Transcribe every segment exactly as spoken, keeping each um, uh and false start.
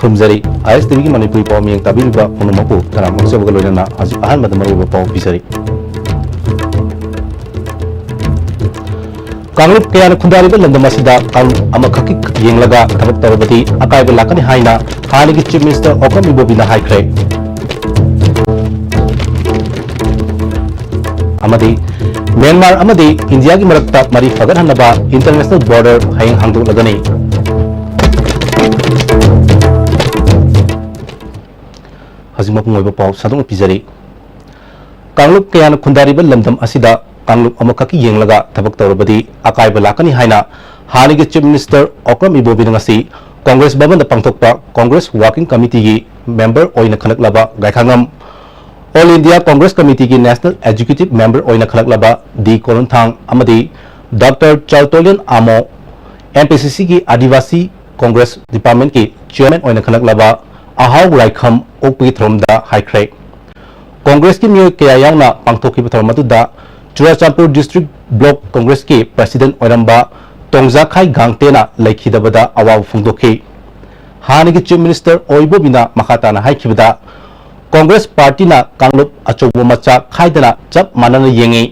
ꯈꯨꯔꯨꯝꯖꯔꯤ꯫ ꯑꯥꯏ ꯑꯦꯁ T ꯚꯤꯒꯤ ꯃꯅꯤꯄꯨꯔꯤ ꯄꯥꯎ ꯃꯤꯌꯦꯡ ꯇꯥꯕꯤꯔꯤꯕ ꯄꯨꯝꯅꯃꯛꯄꯨ ꯇꯔꯥꯝꯅ ꯑꯣꯛꯆꯕꯒ ꯂꯣꯏꯅꯅ ꯍꯧꯖꯤꯛ ꯑꯍꯥꯟꯕꯗ ꯃꯔꯨꯑꯣꯏꯕ ꯄꯥꯎ ꯄꯤꯖꯔꯤ꯫ ꯀꯥꯡꯂꯨꯞ ꯀꯌꯥꯅ ꯈꯨꯟꯗꯥꯔꯤꯕ ꯂꯝꯗꯝ ꯑꯁꯤꯗ ꯀꯥꯡꯂꯨꯞ ꯑꯃꯈꯛꯀꯤ ꯌꯦꯡꯂꯒ ꯊꯕꯛ ꯇꯧꯔꯕꯗꯤ ꯑꯀꯥꯏꯕ ꯂꯥꯛꯀꯅꯤ ꯍꯥꯏꯅ ꯍꯥꯟꯅꯒꯤ Chief Minister ꯑꯣꯀ꯭ꯔꯝ ꯏꯕꯣꯕꯤꯅ ꯍꯥꯏꯈ꯭ꯔꯦ꯫ ꯑꯃꯗꯤ ꯃ꯭ꯌꯥꯟꯃꯥꯔ ꯑꯃꯗꯤ ꯏꯟꯗꯤꯌꯥꯒꯤ ꯃꯔꯛꯇ ꯃꯔꯤ ꯐꯒꯠꯍꯟꯅꯕ international border ꯍꯌꯦꯡ ꯍꯥꯡꯗꯣꯛꯂꯒꯅꯤ꯫ ꯍꯧꯖꯤꯛ ꯃꯄꯨꯡ ꯑꯣꯏꯕ ꯄꯥꯎ ꯁꯟꯗꯣꯛꯅ ꯄꯤꯖꯔꯤ꯫ ꯀꯥꯡꯂꯨꯞ ꯀꯌꯥꯅ ꯈꯨꯟꯗꯥꯔꯤꯕ ꯂꯝꯗꯝ ꯑꯁꯤꯗ ꯀꯥꯡꯂꯨꯞ ꯑꯃꯈꯛꯀꯤ ꯌꯦꯡꯂꯒ ꯊꯕꯛ ꯇꯧꯔꯕꯗꯤ ꯑꯀꯥꯏꯕ ꯂꯥꯛꯀꯅꯤ ꯍꯥꯏꯅ ꯍꯥꯟꯅꯒꯤ Chief Minister ꯑꯣꯀ꯭ꯔꯝ ꯏꯕꯣꯕꯤꯅ ꯉꯁꯤ ꯀꯣꯡꯒ꯭ꯔꯦꯁ ꯚꯕꯟꯗ ꯄꯥꯡꯊꯣꯛꯄ ꯀꯣꯡꯒ꯭ꯔꯦꯁ Working Committeeꯒꯤ member ꯑꯣꯏꯅ ꯈꯜꯂꯛꯂꯕ ꯒꯥꯏꯈꯥꯉꯝ All India Congress Committeeꯒꯤ National Executive Member ꯑꯣꯏꯅ ꯈꯜꯂꯛꯂꯕ ꯗꯤ ꯀꯣꯔꯟꯊꯥꯡ ꯑꯃꯗꯤ Doctor ꯆꯥꯔꯇꯣꯂꯤꯌꯟ ꯑꯥꯃꯣ, NPCCꯒꯤ ꯑꯥꯗꯤꯋꯥꯁꯤ ꯀꯣꯡꯒ꯭ꯔꯦꯁ Departmentꯀꯤ Chairman ꯑꯣꯏꯅ ꯈꯜꯂꯛꯂꯕ ꯑꯍꯥꯎ ꯂꯥꯏꯈꯝ ꯑꯣꯛꯄꯒꯤ ꯊꯧꯔꯝꯗ ꯍꯥꯏꯈ꯭ꯔꯦ꯫ ꯀꯣꯡꯒ꯭ꯔꯦꯁꯀꯤ ꯃꯤꯑꯣꯏ ꯀꯌꯥ ꯌꯥꯎꯅ ꯄꯥꯡꯊꯣꯛꯈꯤꯕ ꯊꯧꯔꯝ ꯑꯗꯨꯗ ꯆꯨꯔꯥꯆꯥꯟꯄꯨꯔ District Block Congressꯀꯤ President ꯑꯣꯏꯔꯝꯕ ꯇꯣꯡꯖꯥꯈꯥꯏ ꯒꯥꯡꯇꯦꯅ ꯂꯩꯈꯤꯗꯕꯗ ꯑꯋꯥꯕ ꯐꯣꯡꯗꯣꯛꯈꯤ꯫ ꯍꯥꯟꯅꯒꯤ Chief Minister ꯑꯣꯏꯕꯣꯕꯤꯅ ꯃꯈꯥ ꯇꯥꯅ ꯍꯥꯏꯈꯤꯕꯗ, ꯀꯣꯡꯒ꯭ꯔꯦꯁ ꯄꯥꯔꯇꯤꯅ ꯀꯥꯡꯂꯨꯞ ꯑꯆꯧꯕ ꯃꯆꯥ ꯈꯥꯏꯗꯅ ꯆꯞ ꯃꯥꯟꯅꯅ ꯌꯦꯡꯏ꯫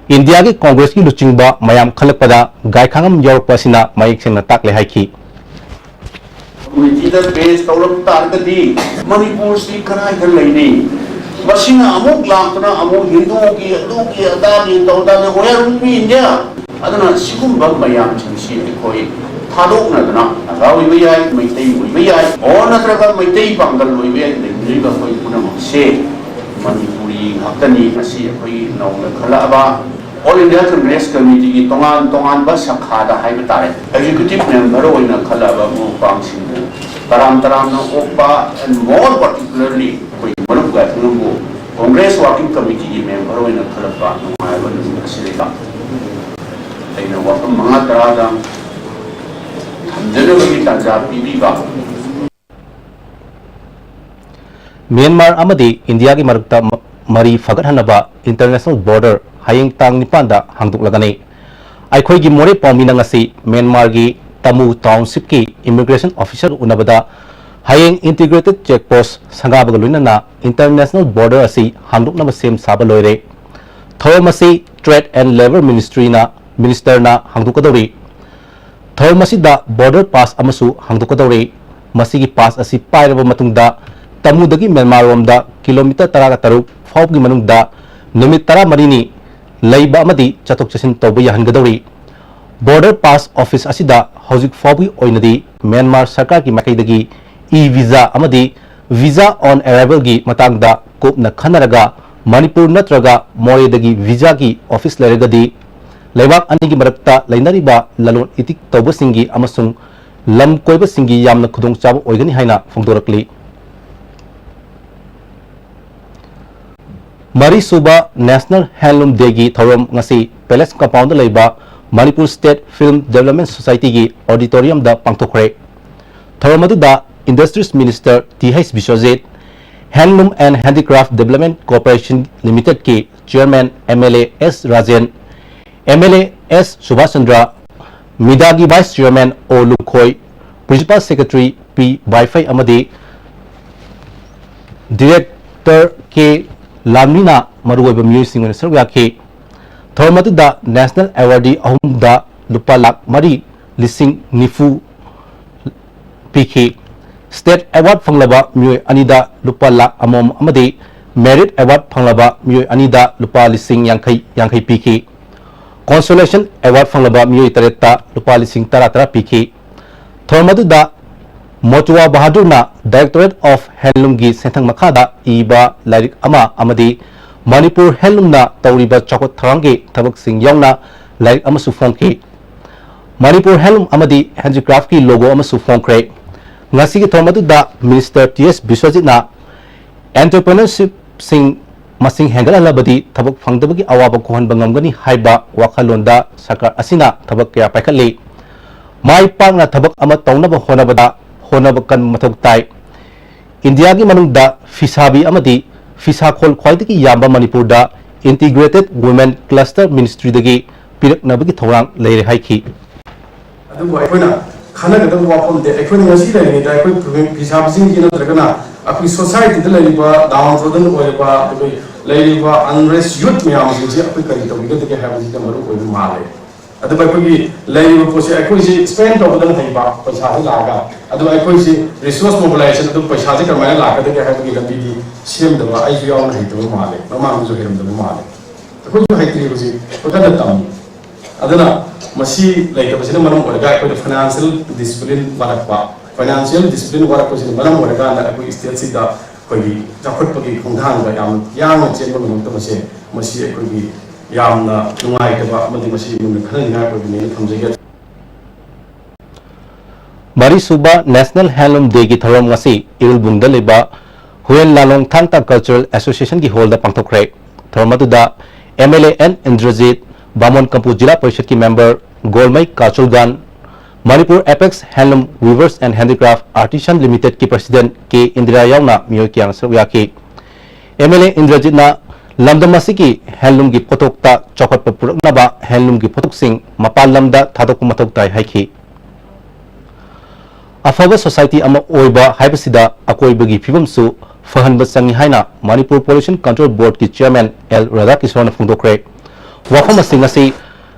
ꯏꯟꯗꯤꯌꯥꯒꯤ ꯀꯣꯡꯒ꯭ꯔꯦꯁꯀꯤ ꯂꯨꯆꯤꯡꯕ ꯃꯌꯥꯝ ꯈꯜꯂꯛꯄꯗ ꯒꯥꯏꯈꯥꯉꯝ ꯌꯥꯎꯔꯛꯄ ꯑꯁꯤꯅ ꯃꯌꯦꯛ ꯁꯦꯡꯅ ꯇꯥꯛꯂꯦ ꯍꯥꯏꯈꯤ꯫ Committeeꯗ pass ꯇꯧꯔꯛ ꯇꯥꯔꯒꯗꯤ ꯃꯅꯤꯄꯨꯔꯁꯤ ꯀꯗꯥꯏꯗ ꯂꯩꯅꯤ? ꯃꯁꯤꯅ ꯑꯃꯨꯛ ꯂꯥꯛꯇꯨꯅ ꯑꯃꯨꯛ ꯍꯤꯟꯗꯨꯒꯤ, ꯑꯗꯨꯒꯤ, ꯑꯗꯥꯒꯤ ꯇꯧꯗꯅ where will be India? ꯑꯗꯨꯅ ꯁꯤꯒꯨꯝꯕ ꯃꯌꯥꯝꯁꯤꯡꯁꯤ ꯑꯩꯈꯣꯏ ꯊꯥꯗꯣꯛꯅꯗꯅ ꯅꯥꯒꯥ ꯑꯣꯏꯕ ꯌꯥꯏ, ꯃꯩꯇꯩ ꯑꯣꯏꯕ ꯌꯥꯏ, ꯑꯣꯔ ꯅꯠꯇ꯭ꯔꯒ ꯃꯩꯇꯩ ꯄꯥꯡꯒꯜ ꯑꯣꯏꯕ ꯌꯥꯏ, ꯂꯩꯃꯤꯟꯅꯔꯤꯕ ꯑꯩꯈꯣꯏ ꯄꯨꯝꯅꯃꯛꯁꯦ ꯃꯅꯤꯄꯨꯔꯤ ꯉꯥꯛꯇꯅꯤ꯫ ꯉꯁꯤ ꯑꯩꯈꯣꯏꯒꯤ ꯅꯧꯅ ꯈꯜꯂꯛꯑꯕ All India Congress Committeeꯒꯤ ꯇꯣꯉꯥꯟ ꯇꯣꯉꯥꯟꯕ ꯁꯥꯈꯥꯗ ꯍꯥꯏꯕ ꯇꯥꯔꯦ, executive member ꯑꯣꯏꯅ ꯈꯜꯂꯛꯑꯕ ꯃꯔꯨꯞ ꯃꯄꯥꯡꯁꯤꯡꯕꯨ ꯇꯔꯥꯝ ꯇꯔꯥꯝꯅ ꯑꯣꯛꯄ, and more particularly ꯑꯩꯈꯣꯏꯒꯤ ꯃꯔꯨꯞ ꯒꯥꯏꯈꯥꯉꯝꯕꯨ Congress Working Committeeꯒꯤ member ꯑꯣꯏꯅ ꯈꯜꯂꯛꯄ ꯅꯨꯡꯉꯥꯏꯕ ꯅꯨꯃꯤꯠ ꯑꯁꯤꯗꯩꯗ ꯑꯩꯅ ꯋꯥꯐꯝ ꯃꯉꯥ ꯇꯔꯥꯗ ꯊꯝꯖꯅꯕꯒꯤ ꯇꯥꯟꯖꯥ ꯄꯤꯕꯤꯕ꯫ ꯃ꯭ꯌꯥꯟꯃꯥꯔ ꯑꯃꯗꯤ ꯏꯟꯗꯤꯌꯥꯒꯤ ꯃꯔꯛꯇ ꯃ-, ꯃꯔꯤ ꯐꯒꯠꯍꯟꯅꯕ international border ꯍꯌꯦꯡ ꯇꯥꯡ ꯅꯤꯄꯥꯟꯗ ꯍꯥꯡꯗꯣꯛꯂꯒꯅꯤ꯫ ꯑꯩꯈꯣꯏꯒꯤ ꯃꯣꯔꯦ ꯄꯥꯎꯃꯤꯅ ꯉꯁꯤ ꯃ꯭ꯌꯥꯟꯃꯥꯔꯒꯤ ꯇꯥꯃꯨ townshipꯀꯤ immigration officer ꯎꯅꯕꯗ ꯍꯌꯦꯡ Integrated Check Post ꯁꯪꯒꯥꯕꯒ ꯂꯣꯏꯅꯅ International Border ꯑꯁꯤ ꯍꯥꯡꯗꯣꯛꯅꯕ ꯁꯦꯝ ꯁꯥꯕ ꯂꯣꯏꯔꯦ꯫ ꯊꯧꯔꯝ ꯑꯁꯤ Trade and Labour Ministryꯅ, Ministerꯅ ꯍꯥꯡꯗꯣꯛꯀꯗꯧꯔꯤ꯫ ꯊꯧꯔꯝ ꯑꯁꯤꯗ Border Pass ꯑꯃꯁꯨ ꯍꯥꯡꯗꯣꯛꯀꯗꯧꯔꯤ꯫ ꯃꯁꯤꯒꯤ pass ꯑꯁꯤ ꯄꯥꯏꯔꯕ ꯃꯇꯨꯡꯗ ꯇꯃꯨꯗꯒꯤ ꯃ꯭ꯌꯥꯟꯃꯥꯔꯔꯣꯝꯗ kilometre ꯇꯔꯥꯒ ꯇꯔꯨꯛ ꯐꯥꯎꯕꯒꯤ ꯃꯅꯨꯡꯗ ꯅꯨꯃꯤꯠ ꯇꯔꯥꯃꯔꯤꯅꯤ ꯂꯩꯕ ꯑꯃꯗꯤ ꯆꯠꯊꯣꯛ ꯆꯠꯁꯤꯟ ꯇꯧꯕ ꯌꯥꯍꯟꯒꯗꯧꯔꯤ꯫ Border Pass Office ꯑꯁꯤꯗ ꯍꯧꯖꯤꯛ ꯐꯥꯎꯕꯒꯤ ꯑꯣꯏꯅꯗꯤ ꯃ꯭ꯌꯥꯟꯃꯥꯔ ꯁꯔꯀꯥꯔꯒꯤ ꯃꯥꯏꯀꯩꯗꯒꯤ e-visa ꯑꯃꯗꯤ visa on arrivalꯒꯤ ꯃꯇꯥꯡꯗ ꯀꯨꯞꯅ ꯈꯟꯅꯔꯒ ꯃꯅꯤꯄꯨꯔ ꯅꯠꯇ꯭ꯔꯒ ꯃꯣꯔꯦꯗꯒꯤ visaꯒꯤ office ꯂꯩꯔꯒꯗꯤ ꯂꯩꯕꯥꯛ ꯑꯅꯤꯒꯤ ꯃꯔꯛꯇ ꯂꯩꯅꯔꯤꯕ ꯂꯂꯣꯟ ꯏꯇꯤꯛ ꯇꯧꯕꯁꯤꯡꯒꯤ ꯑꯃꯁꯨꯡ ꯂꯝ ꯀꯣꯏꯕꯁꯤꯡꯒꯤ ꯌꯥꯝꯅ ꯈꯨꯗꯣꯡꯆꯥꯕ ꯑꯣꯏꯒꯅꯤ ꯍꯥꯏꯅ ꯐꯣꯡꯗꯣꯔꯛꯂꯤ꯫ ꯃꯔꯤꯁꯨꯕ National Handloom Dayꯒꯤ ꯊꯧꯔꯝ ꯉꯁꯤ Palace Compoundꯗ ꯂꯩꯕ Manipur State Film Development Societyꯒꯤ auditoriumꯗ ꯄꯥꯡꯊꯣꯛꯈ꯭ꯔꯦ꯫ ꯊꯧꯔꯝ ꯑꯗꯨꯗ Industries Minister T H Biswajit, Handloom and Handicraft Development Corporation Limitedꯀꯤ Chairman M L A S Rajen, M L A S Subhas Chandra, ꯃꯤꯗꯥꯒꯤ Vice Chairman ꯑꯣ ꯂꯨꯈꯣꯏ, Principal Secretary ꯄꯤ ꯕꯥꯏꯐꯩ ꯑꯃꯗꯤ Director ꯀꯦ ꯂꯥꯟꯃꯤꯅ ꯃꯔꯨꯑꯣꯏꯕ ꯃꯤꯑꯣꯏꯁꯤꯡ ꯑꯣꯏꯅ ꯁꯔꯨꯛ ꯌꯥꯈꯤ꯫ ꯊꯧꯔꯝ ꯑꯗꯨꯗ National Awardee ꯑꯍꯨꯝꯗ ꯂꯨꯄꯥ ꯂꯥꯈ ꯃꯔꯤ ꯂꯤꯁꯤꯡ ꯅꯤꯐꯨ ꯄꯤꯈꯤ꯫ State Award ꯐꯪꯂꯕ ꯃꯤꯑꯣꯏ ꯑꯅꯤꯗ ꯂꯨꯄꯥ ꯂꯥꯈ ꯑꯃꯃꯝ ꯑꯃꯗꯤ Merit Award ꯐꯪꯂꯕ ꯃꯤꯑꯣꯏ ꯑꯅꯤꯗ ꯂꯨꯄꯥ ꯂꯤꯁꯤꯡ ꯌꯥꯡꯈꯩ ꯌꯥꯡꯈꯩ ꯄꯤꯈꯤ꯫ Consolation Award ꯐꯪꯂꯕ ꯃꯤꯑꯣꯏ ꯇꯔꯦꯠꯇ ꯂꯨꯄꯥ ꯂꯤꯁꯤꯡ ꯇꯔꯥ ꯇꯔꯥ ꯄꯤꯈꯤ꯫ ꯊꯧꯔꯝ ꯑꯗꯨꯗ ꯃꯣꯆꯨꯋꯥ ꯕꯍꯥꯗꯨꯔꯅ Directorate of Handloomꯒꯤ ꯁꯦꯟꯊꯪ ꯃꯈꯥꯗ ꯏꯕ ꯂꯥꯏꯔꯤꯛ ꯑꯃ ꯑꯃꯗꯤ ꯃꯅꯤꯄꯨꯔ Handloomꯅ ꯇꯧꯔꯤꯕ ꯆꯥꯎꯈꯠ ꯊꯧꯔꯥꯡꯒꯤ ꯊꯕꯛꯁꯤꯡ ꯌꯥꯎꯅ ꯂꯥꯏꯔꯤꯛ ꯑꯃꯁꯨ ꯐꯣꯡꯈꯤ꯫ ꯃꯅꯤꯄꯨꯔ Handloom ꯑꯃꯗꯤ Handicraftꯀꯤ logo ꯑꯃꯁꯨ ꯐꯣꯡꯈ꯭ꯔꯦ꯫ ꯉꯁꯤꯒꯤ ꯊꯧꯔꯝ ꯑꯗꯨꯗ Minister ꯇꯤ ꯑꯦꯁ ꯕꯤꯁ꯭ꯋꯖꯤꯠꯅ Entrepreneurshipꯁꯤꯡ ꯃꯁꯤꯡ ꯍꯦꯟꯒꯠꯍꯜꯂꯕꯗꯤ ꯊꯕꯛ ꯐꯪꯗꯕꯒꯤ ꯑꯋꯥꯕ ꯀꯣꯛꯍꯟꯕ ꯉꯝꯒꯅꯤ ꯍꯥꯏꯕ ꯋꯥꯈꯜꯂꯣꯟꯗ ꯁꯔꯀꯥꯔ ꯑꯁꯤꯅ ꯊꯕꯛ ꯀꯌꯥ ꯄꯥꯏꯈꯠꯂꯤ꯫ ꯃꯥꯏ ꯄꯥꯛꯅ ꯊꯕꯛ ꯑꯃ ꯇꯧꯅꯕ ꯍꯣꯠꯅꯕꯗ ꯍꯣꯠꯅꯕ ꯀꯟꯕ ꯃꯊꯧ ꯇꯥꯏ꯫ ꯏꯟꯗꯤꯌꯥꯒꯤ ꯃꯅꯨꯡꯗ ꯐꯤꯁꯥꯕꯤ ꯑꯃꯗꯤ ꯐꯤꯁꯥꯈꯣꯜ ꯈ꯭ꯋꯥꯏꯗꯒꯤ ꯌꯥꯝꯕ ꯃꯅꯤꯄꯨꯔꯗ Integrated Women Cluster Ministryꯗꯒꯤ ꯄꯤꯔꯛꯅꯕꯒꯤ ꯊꯧꯔꯥꯡ ꯂꯩꯔꯦ ꯍꯥꯏꯈꯤ꯫ ꯑꯗꯨꯕꯨ ꯑꯩꯈꯣꯏꯅ ꯈꯟꯅꯒꯗꯕ ꯋꯥꯐꯝꯗꯤ ꯑꯩꯈꯣꯏꯅ ꯉꯁꯤ ꯂꯩꯔꯤꯉꯩꯗ ꯑꯩꯈꯣꯏ ꯐꯤ ꯁꯥꯕꯁꯤꯡꯒꯤ ꯅꯠꯇ꯭ꯔꯒꯅ ꯑꯩꯈꯣꯏ ꯁꯣꯁꯥꯏꯇꯤꯗ ꯂꯩꯔꯤꯕ ꯗꯥꯎꯟ ꯇ꯭ꯔꯣꯗꯟ ꯑꯣꯏꯔꯕ, ꯑꯩꯈꯣꯏ ꯂꯩꯔꯤꯕ ꯑꯟꯔꯦꯁ ꯌꯨꯠ ꯃꯌꯥꯝꯁꯤꯡꯁꯤ ꯑꯩꯈꯣꯏ ꯀꯔꯤ ꯇꯧꯕꯤꯒꯗꯒꯦ ꯍꯥꯏꯕꯁꯤꯗ ꯃꯔꯨ ꯑꯣꯏꯕ ꯃꯥꯜꯂꯦ꯫ ꯑꯗꯨꯒ ꯑꯩꯈꯣꯏꯒꯤ ꯂꯩꯔꯤꯕ ꯄꯣꯠꯁꯦ ꯑꯩꯈꯣꯏꯁꯤ ꯁ꯭ꯄꯦꯟ ꯇꯧꯕꯗꯪ ꯍꯩꯕ ꯄꯩꯁꯥꯁꯤ ꯂꯥꯛꯑꯒ, ꯑꯗꯨꯒ ꯑꯩꯈꯣꯏꯁꯤ ꯔꯤꯁꯣꯔꯁ ꯃꯣꯕꯤꯂꯥꯏꯖꯦꯁꯟ ꯑꯗꯨ ꯄꯩꯁꯥꯁꯤ ꯀꯃꯥꯏꯅ ꯂꯥꯛꯀꯗꯒꯦ ꯍꯥꯏꯕꯒꯤ ꯂꯝꯕꯤꯗꯤ ꯁꯦꯝꯗꯕ ꯑꯩꯁꯨ ꯌꯥꯎꯅ ꯍꯩꯇꯕ ꯃꯥꯜꯂꯦ, ꯃꯃꯥꯡꯗꯁꯨ ꯍꯩꯔꯝꯗꯕ ꯃꯥꯜꯂꯦ꯫ ꯑꯩꯈꯣꯏꯁꯨ ꯍꯩꯇ꯭ꯔꯤ ꯍꯧꯖꯤꯛ, ꯄꯪꯀꯟꯗ ꯇꯝꯃꯤ꯫ ꯑꯗꯨꯅ ꯃꯁꯤ ꯂꯩꯇꯕꯁꯤꯅ ꯃꯔꯝ ꯑꯣꯏꯔꯒ ꯑꯩꯈꯣꯏꯗ ꯐꯥꯏꯅꯥꯟꯁꯤꯌꯦꯜ ꯗꯤꯁꯤꯄ꯭ꯂꯤꯟ ꯋꯥꯠꯂꯛꯄ, ꯐꯥꯏꯅꯥꯟꯁꯤꯌꯦꯜ ꯗꯤꯁꯤꯄ꯭ꯂꯤꯟ ꯋꯥꯠꯂꯛꯄꯁꯤꯅ ꯃꯔꯝ ꯑꯣꯏꯔꯀꯥꯟꯗ ꯑꯩꯈꯣꯏ ꯁ꯭ꯇꯦꯠꯁꯤꯗ ꯑꯩꯈꯣꯏꯒꯤ ꯆꯥꯎꯈꯠꯄꯒꯤ ꯈꯣꯡꯊꯥꯡꯗ ꯌꯥꯝꯅ ꯌꯥꯡꯅ ꯆꯦꯟꯕ ꯉꯝꯂꯛꯇꯕꯁꯦ, ꯃꯁꯤ ꯑꯩꯈꯣꯏꯒꯤ ꯌꯥꯝꯅ ꯅꯨꯡꯉꯥꯏꯇꯕ ꯑꯃꯗꯤ ꯃꯁꯤ ꯃꯨꯟꯅ ꯈꯟꯅꯅꯤꯡꯉꯥꯏ ꯑꯣꯏꯕꯅꯦꯅ ꯊꯝꯖꯒꯦ꯫ ꯃꯔꯤꯁꯨꯕ National Handloom Day ꯒꯤ ꯊꯧꯔꯝ ꯉꯁꯤ ꯏꯔꯨꯜꯕꯨꯡꯗ ꯂꯩꯕ ꯍꯨꯌꯦꯟ ꯂꯥꯂꯣꯡ ꯊꯥꯡ ꯇꯥ Cultural Association ꯒꯤ ꯍꯣꯜꯗ ꯄꯥꯡꯊꯣꯛꯈ꯭ꯔꯦ꯫ ꯊꯧꯔꯝ ꯑꯗꯨꯗ M L A N Indrajit, Bamon Kampu zila ꯄꯔꯤꯁꯠꯀꯤ member Golmei Kachulgan, Manipur apex handloom weavers and handicraft artisan ꯂꯤꯃꯤꯇꯦꯗꯀꯤ ꯄ꯭ꯔꯁꯤꯗꯦꯟꯠ ꯀꯦ ꯏꯟꯗꯤꯔꯥ ꯌꯥꯎꯅ ꯃꯤꯑꯣꯏ ꯀꯌꯥꯅ ꯁꯔꯨꯛ ꯌꯥꯈꯤ꯫ ꯑꯦꯝ ꯑꯦꯜ ꯑꯦ ꯏꯟꯗ꯭ꯔꯖꯤꯠꯅ ꯂꯝꯗꯝ ꯑꯁꯤꯒꯤ ꯍꯦꯟꯂꯨꯝꯒꯤ ꯄꯣꯠꯊꯣꯛꯇ ꯆꯥꯎꯈꯠꯄ ꯄꯨꯔꯛꯅꯕ ꯍꯦꯟꯂꯨꯝꯒꯤ ꯄꯣꯠꯊꯣꯛꯁꯤꯡ ꯃꯄꯥꯟ ꯂꯝꯗ ꯊꯥꯗꯣꯛꯄ ꯃꯊꯧ ꯇꯥꯏ ꯍꯥꯏꯈꯤ꯫ ꯑꯐꯕ ꯁꯣꯁꯥꯏꯇꯤ ꯑꯃ ꯑꯣꯏꯕ ꯍꯥꯏꯕꯁꯤꯗ ꯑꯀꯣꯏꯕꯒꯤ ꯐꯤꯕꯝꯁꯨ ꯐꯍꯟꯕ ꯆꯪꯏ ꯍꯥꯏꯅ ꯃꯅꯤꯄꯨꯔ ꯄꯣꯂꯨꯁꯟ ꯀꯟꯇ꯭ꯔꯣꯜ ꯕꯣꯔꯗꯀꯤ ꯆꯤꯌꯔꯃꯦꯟ ꯑꯦꯜ ꯔꯥꯙꯥꯀꯤꯁꯣꯔꯅ ꯐꯣꯡꯗꯣꯛꯈ꯭ꯔꯦ꯫ ꯋꯥꯐꯝ ꯑꯁꯤꯡ ꯑꯁꯤ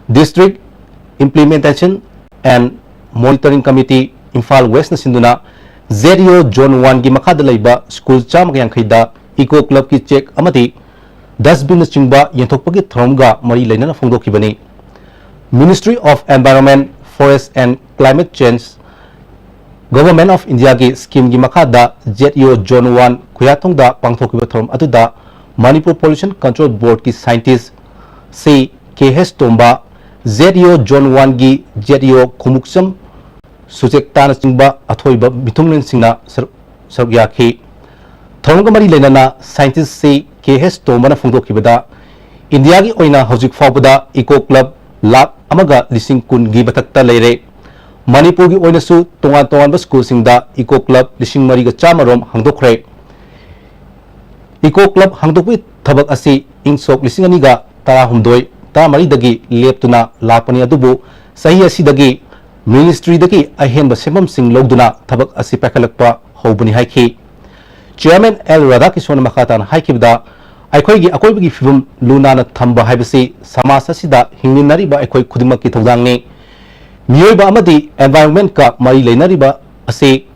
District Implementation and Monitoring Committee, Imphal ꯋꯦꯁꯅ ꯁꯤꯟꯗꯨꯅ ꯖꯦꯠ ꯏ ꯑꯣ ꯖꯣꯟ ꯋꯥꯟꯒꯤ ꯃꯈꯥꯗ ꯂꯩꯕ ꯁ꯭ꯀꯨꯜ ꯆꯥꯝꯃꯒ ꯌꯥꯡꯈꯩꯗ ꯏꯀꯣ ꯀ꯭ꯂꯕꯀꯤ ꯆꯦꯛ ꯑꯃꯗꯤ ꯗꯁꯕꯤꯟꯅꯆꯤꯡꯕ ꯌꯦꯟꯊꯣꯛꯄꯒꯤ ꯊꯧꯔꯝꯒ ꯃꯔꯤ ꯂꯩꯅꯅ ꯐꯣꯡꯗꯣꯛꯈꯤꯕꯅꯤ꯫ Ministry of Environment, Forest and Climate Change, Government of Indiaꯒꯤ ꯁ꯭ꯀꯤꯝꯒꯤ ꯃꯈꯥꯗ ꯖꯦꯠ ꯏ ꯑꯣ ꯖꯣꯟ ꯋꯥꯟ ꯈꯨꯌꯥꯊꯣꯡꯗ ꯄꯥꯡꯊꯣꯛꯈꯤꯕ ꯊꯧꯔꯝ ꯑꯗꯨꯗ ꯃꯅꯤꯄꯨꯔ ꯄꯣꯂꯨꯁꯟ ꯀꯟꯇ꯭ꯔꯣꯜ ꯕꯣꯔꯗꯀꯤ ꯁꯥꯏꯟꯇꯤꯁ ꯁꯤ ꯀꯦ ꯑꯦꯁ ꯇꯣꯝꯕ, ꯖꯦꯠ ꯏ ꯑꯣ ꯖꯣꯟ ꯋꯥꯟꯒꯤ ꯖꯦꯠ ꯏ ꯑꯣ ꯈꯣꯡꯎꯞꯆꯝ ꯁꯨꯆꯦꯛꯇꯥꯅꯆꯤꯡꯕ ꯑꯊꯣꯏꯕ ꯃꯤꯊꯨꯡꯂꯦꯟꯁꯤꯡꯅ ꯁꯔꯨꯛ ꯁꯔꯨꯛ ꯌꯥꯈꯤ꯫ ꯊꯧꯔꯝꯒ ꯃꯔꯤ ꯂꯩꯅꯅ ꯁꯥꯏꯟꯇꯤꯁ ꯁꯤ ꯀꯦ ꯑꯦꯁ ꯇꯣꯝꯕꯅ ꯐꯣꯡꯗꯣꯛꯈꯤꯕꯗ, ꯏꯟꯗꯤꯌꯥꯒꯤ ꯑꯣꯏꯅ ꯍꯧꯖꯤꯛ ꯐꯥꯎꯕꯗ ꯏꯀꯣ ꯀ꯭ꯂꯕ ꯂꯥꯈ ꯑꯃꯒ ꯂꯤꯁꯤꯡ ꯀꯨꯟꯒꯤ ꯃꯊꯛꯇ ꯂꯩꯔꯦ꯫ ꯃꯅꯤꯄꯨꯔꯒꯤ ꯑꯣꯏꯅꯁꯨ ꯇꯣꯉꯥꯟ ꯇꯣꯉꯥꯟꯕ ꯁ꯭ꯀꯨꯜꯁꯤꯡꯗ ꯏꯀꯣ ꯀ꯭ꯂꯕ ꯂꯤꯁꯤꯡ ꯃꯔꯤꯒ ꯆꯥꯝꯃ ꯔꯣꯝ ꯍꯥꯡꯗꯣꯛꯈ꯭ꯔꯦ꯫ ꯏꯀꯣ ꯀ꯭ꯂꯕ ꯍꯥꯡꯗꯣꯛꯄꯒꯤ ꯊꯕꯛ ꯑꯁꯤ ꯏꯪ ꯁꯣꯛ ꯂꯤꯁꯤꯡ ꯑꯅꯤꯒ ꯇꯔꯥꯍꯨꯝꯗꯣꯏ ꯇꯔꯥꯃꯔꯤꯗꯒꯤ ꯂꯦꯞꯇꯨꯅ ꯂꯥꯛꯄꯅꯤ, ꯑꯗꯨꯕꯨ ꯆꯍꯤ ꯑꯁꯤꯗꯒꯤ ꯃꯤꯅꯤꯁꯇ꯭ꯔꯤꯗꯒꯤ ꯑꯍꯦꯟꯕ ꯁꯦꯟꯐꯝꯁꯤꯡ ꯂꯧꯗꯨꯅ ꯊꯕꯛ ꯑꯁꯤ ꯄꯥꯏꯈꯠꯂꯛꯄ ꯍꯧꯕꯅꯤ ꯍꯥꯏꯈꯤ꯫ ꯆꯤꯌꯔꯃꯦꯟ ꯑꯦꯜ ꯔꯥꯙꯥꯀ꯭ꯔꯤꯁꯅꯅ ꯃꯈꯥ ꯇꯥꯅ ꯍꯥꯏꯈꯤꯕꯗ, ꯑꯩꯈꯣꯏꯒꯤ ꯑꯀꯣꯏꯕꯒꯤ ꯐꯤꯕꯝ ꯂꯨ ꯅꯥꯟꯅ ꯊꯝꯕ ꯍꯥꯏꯕꯁꯤ ꯁꯃꯥꯖ ꯑꯁꯤꯗ ꯍꯤꯡꯃꯤꯟꯅꯔꯤꯕ ꯑꯩꯈꯣꯏ ꯈꯨꯗꯤꯡꯃꯛꯀꯤ ꯊꯧꯗꯥꯡꯅꯤ꯫ ꯃꯤꯑꯣꯏꯕ ꯑꯃꯗꯤ environment-ꯀ ꯃꯔꯤ ꯂꯩꯅꯔꯤꯕ ꯑꯁꯤ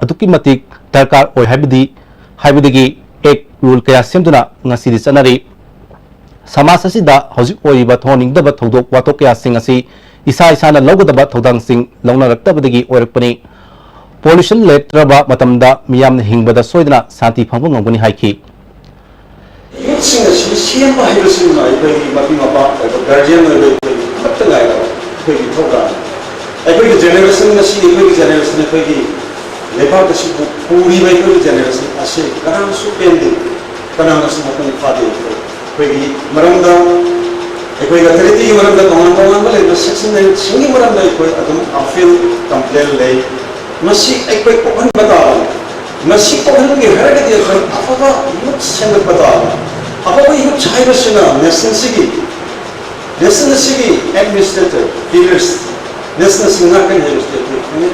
ꯑꯗꯨꯛꯀꯤ ꯃꯇꯤꯛ ꯗꯔꯀꯥꯔ ꯑꯣꯏ ꯍꯥꯏꯕꯗꯤ, ꯍꯥꯏꯕꯗꯒꯤ act rule ꯀꯌꯥ ꯁꯦꯝꯗꯨꯅ ꯉꯁꯤꯗꯤ ꯆꯠꯅꯔꯤ꯫ ꯁꯃꯥꯖ ꯑꯁꯤꯗ ꯍꯧꯖꯤꯛ ꯑꯣꯏꯔꯤꯕ ꯊꯣꯛꯍꯟꯅꯤꯡꯗꯕ ꯊꯧꯗꯣꯛ ꯋꯥꯊꯣꯛ ꯀꯌꯥꯁꯤꯡ ꯑꯁꯤ ꯏꯁꯥ ꯏꯁꯥꯅ ꯂꯧꯒꯗꯕ ꯊꯧꯗꯥꯡꯁꯤꯡ ꯂꯧꯅꯔꯛꯇꯕꯗꯒꯤ ꯑꯣꯏꯔꯛꯄꯅꯤ꯫ Pollution ꯂꯩꯔꯛꯇ꯭ꯔꯕ ꯃꯇꯝꯗ ꯃꯤꯌꯥꯝꯅ ꯍꯤꯡꯕꯗ ꯁꯣꯏꯗꯅ ꯁꯥꯟꯇꯤ ꯐꯪꯕ ꯉꯝꯒꯅꯤ ꯍꯥꯏꯈꯤ꯫ Youth-ꯁꯤꯡ ꯑꯁꯤ ꯁꯦꯝꯕ ꯍꯥꯏꯕꯁꯤꯃ ꯑꯩꯈꯣꯏꯒꯤ ꯃꯄꯤ ꯃꯄꯥ ꯑꯣꯏꯕ, guardian ꯑꯣꯏꯕ ꯑꯩꯈꯣꯏꯒꯤ ꯑꯃꯠꯇ ꯉꯥꯏꯔꯕ ꯑꯩꯈꯣꯏꯒꯤ ꯏꯊꯧꯗꯥꯡꯅꯤ꯫ ꯑꯩꯈꯣꯏꯒꯤ generation, ꯉꯁꯤ ꯑꯩꯈꯣꯏꯒꯤ generation, ꯑꯩꯈꯣꯏꯒꯤ ꯂꯩꯕꯥꯛ ꯑꯁꯤꯕꯨ ꯄꯨꯔꯤꯕ ꯑꯩꯈꯣꯏꯒꯤ generation ꯑꯁꯤ ꯀꯅꯥꯅꯁꯨ ꯄꯦꯟꯗꯦ, ꯀꯅꯥꯅꯁꯨ ꯃꯄꯨꯡ ꯐꯥꯗꯦ꯫ ꯑꯩꯈꯣꯏꯒꯤ ꯃꯔꯝꯗ, ꯑꯩꯈꯣꯏꯒꯤ authority-ꯒꯤ ꯃꯔꯝꯗ, ꯇꯣꯉꯥꯟ ꯇꯣꯉꯥꯟꯕ ꯂꯩꯕ section-ꯁꯤꯡꯒꯤ ꯃꯔꯝꯗ ꯑꯩꯈꯣꯏ ꯑꯗꯨꯝ appeal, complain ꯂꯩ꯫ ꯃꯁꯤ ꯑꯩꯈꯣꯏ ꯀꯣꯛꯍꯟꯕ ꯇꯥꯕꯅꯤ꯫ ꯃꯁꯤ ꯀꯣꯛꯍꯟꯒꯦ ꯍꯥꯏꯔꯒꯗꯤ ꯑꯩꯈꯣꯏ ꯑꯐꯕ youth ꯁꯦꯝꯒꯠꯄ ꯇꯥꯕꯅꯤ꯫ ꯑꯐꯕ youth ꯍꯥꯏꯕꯁꯤꯅ nation-ꯁꯤꯒꯤ, nation ꯑꯁꯤꯒꯤ administrator, pillars, nation ꯑꯁꯤ ꯉꯥꯛꯀꯅꯤ ꯍꯥꯏꯕꯁꯤ ꯑꯩꯈꯣꯏ ꯈꯪꯏ꯫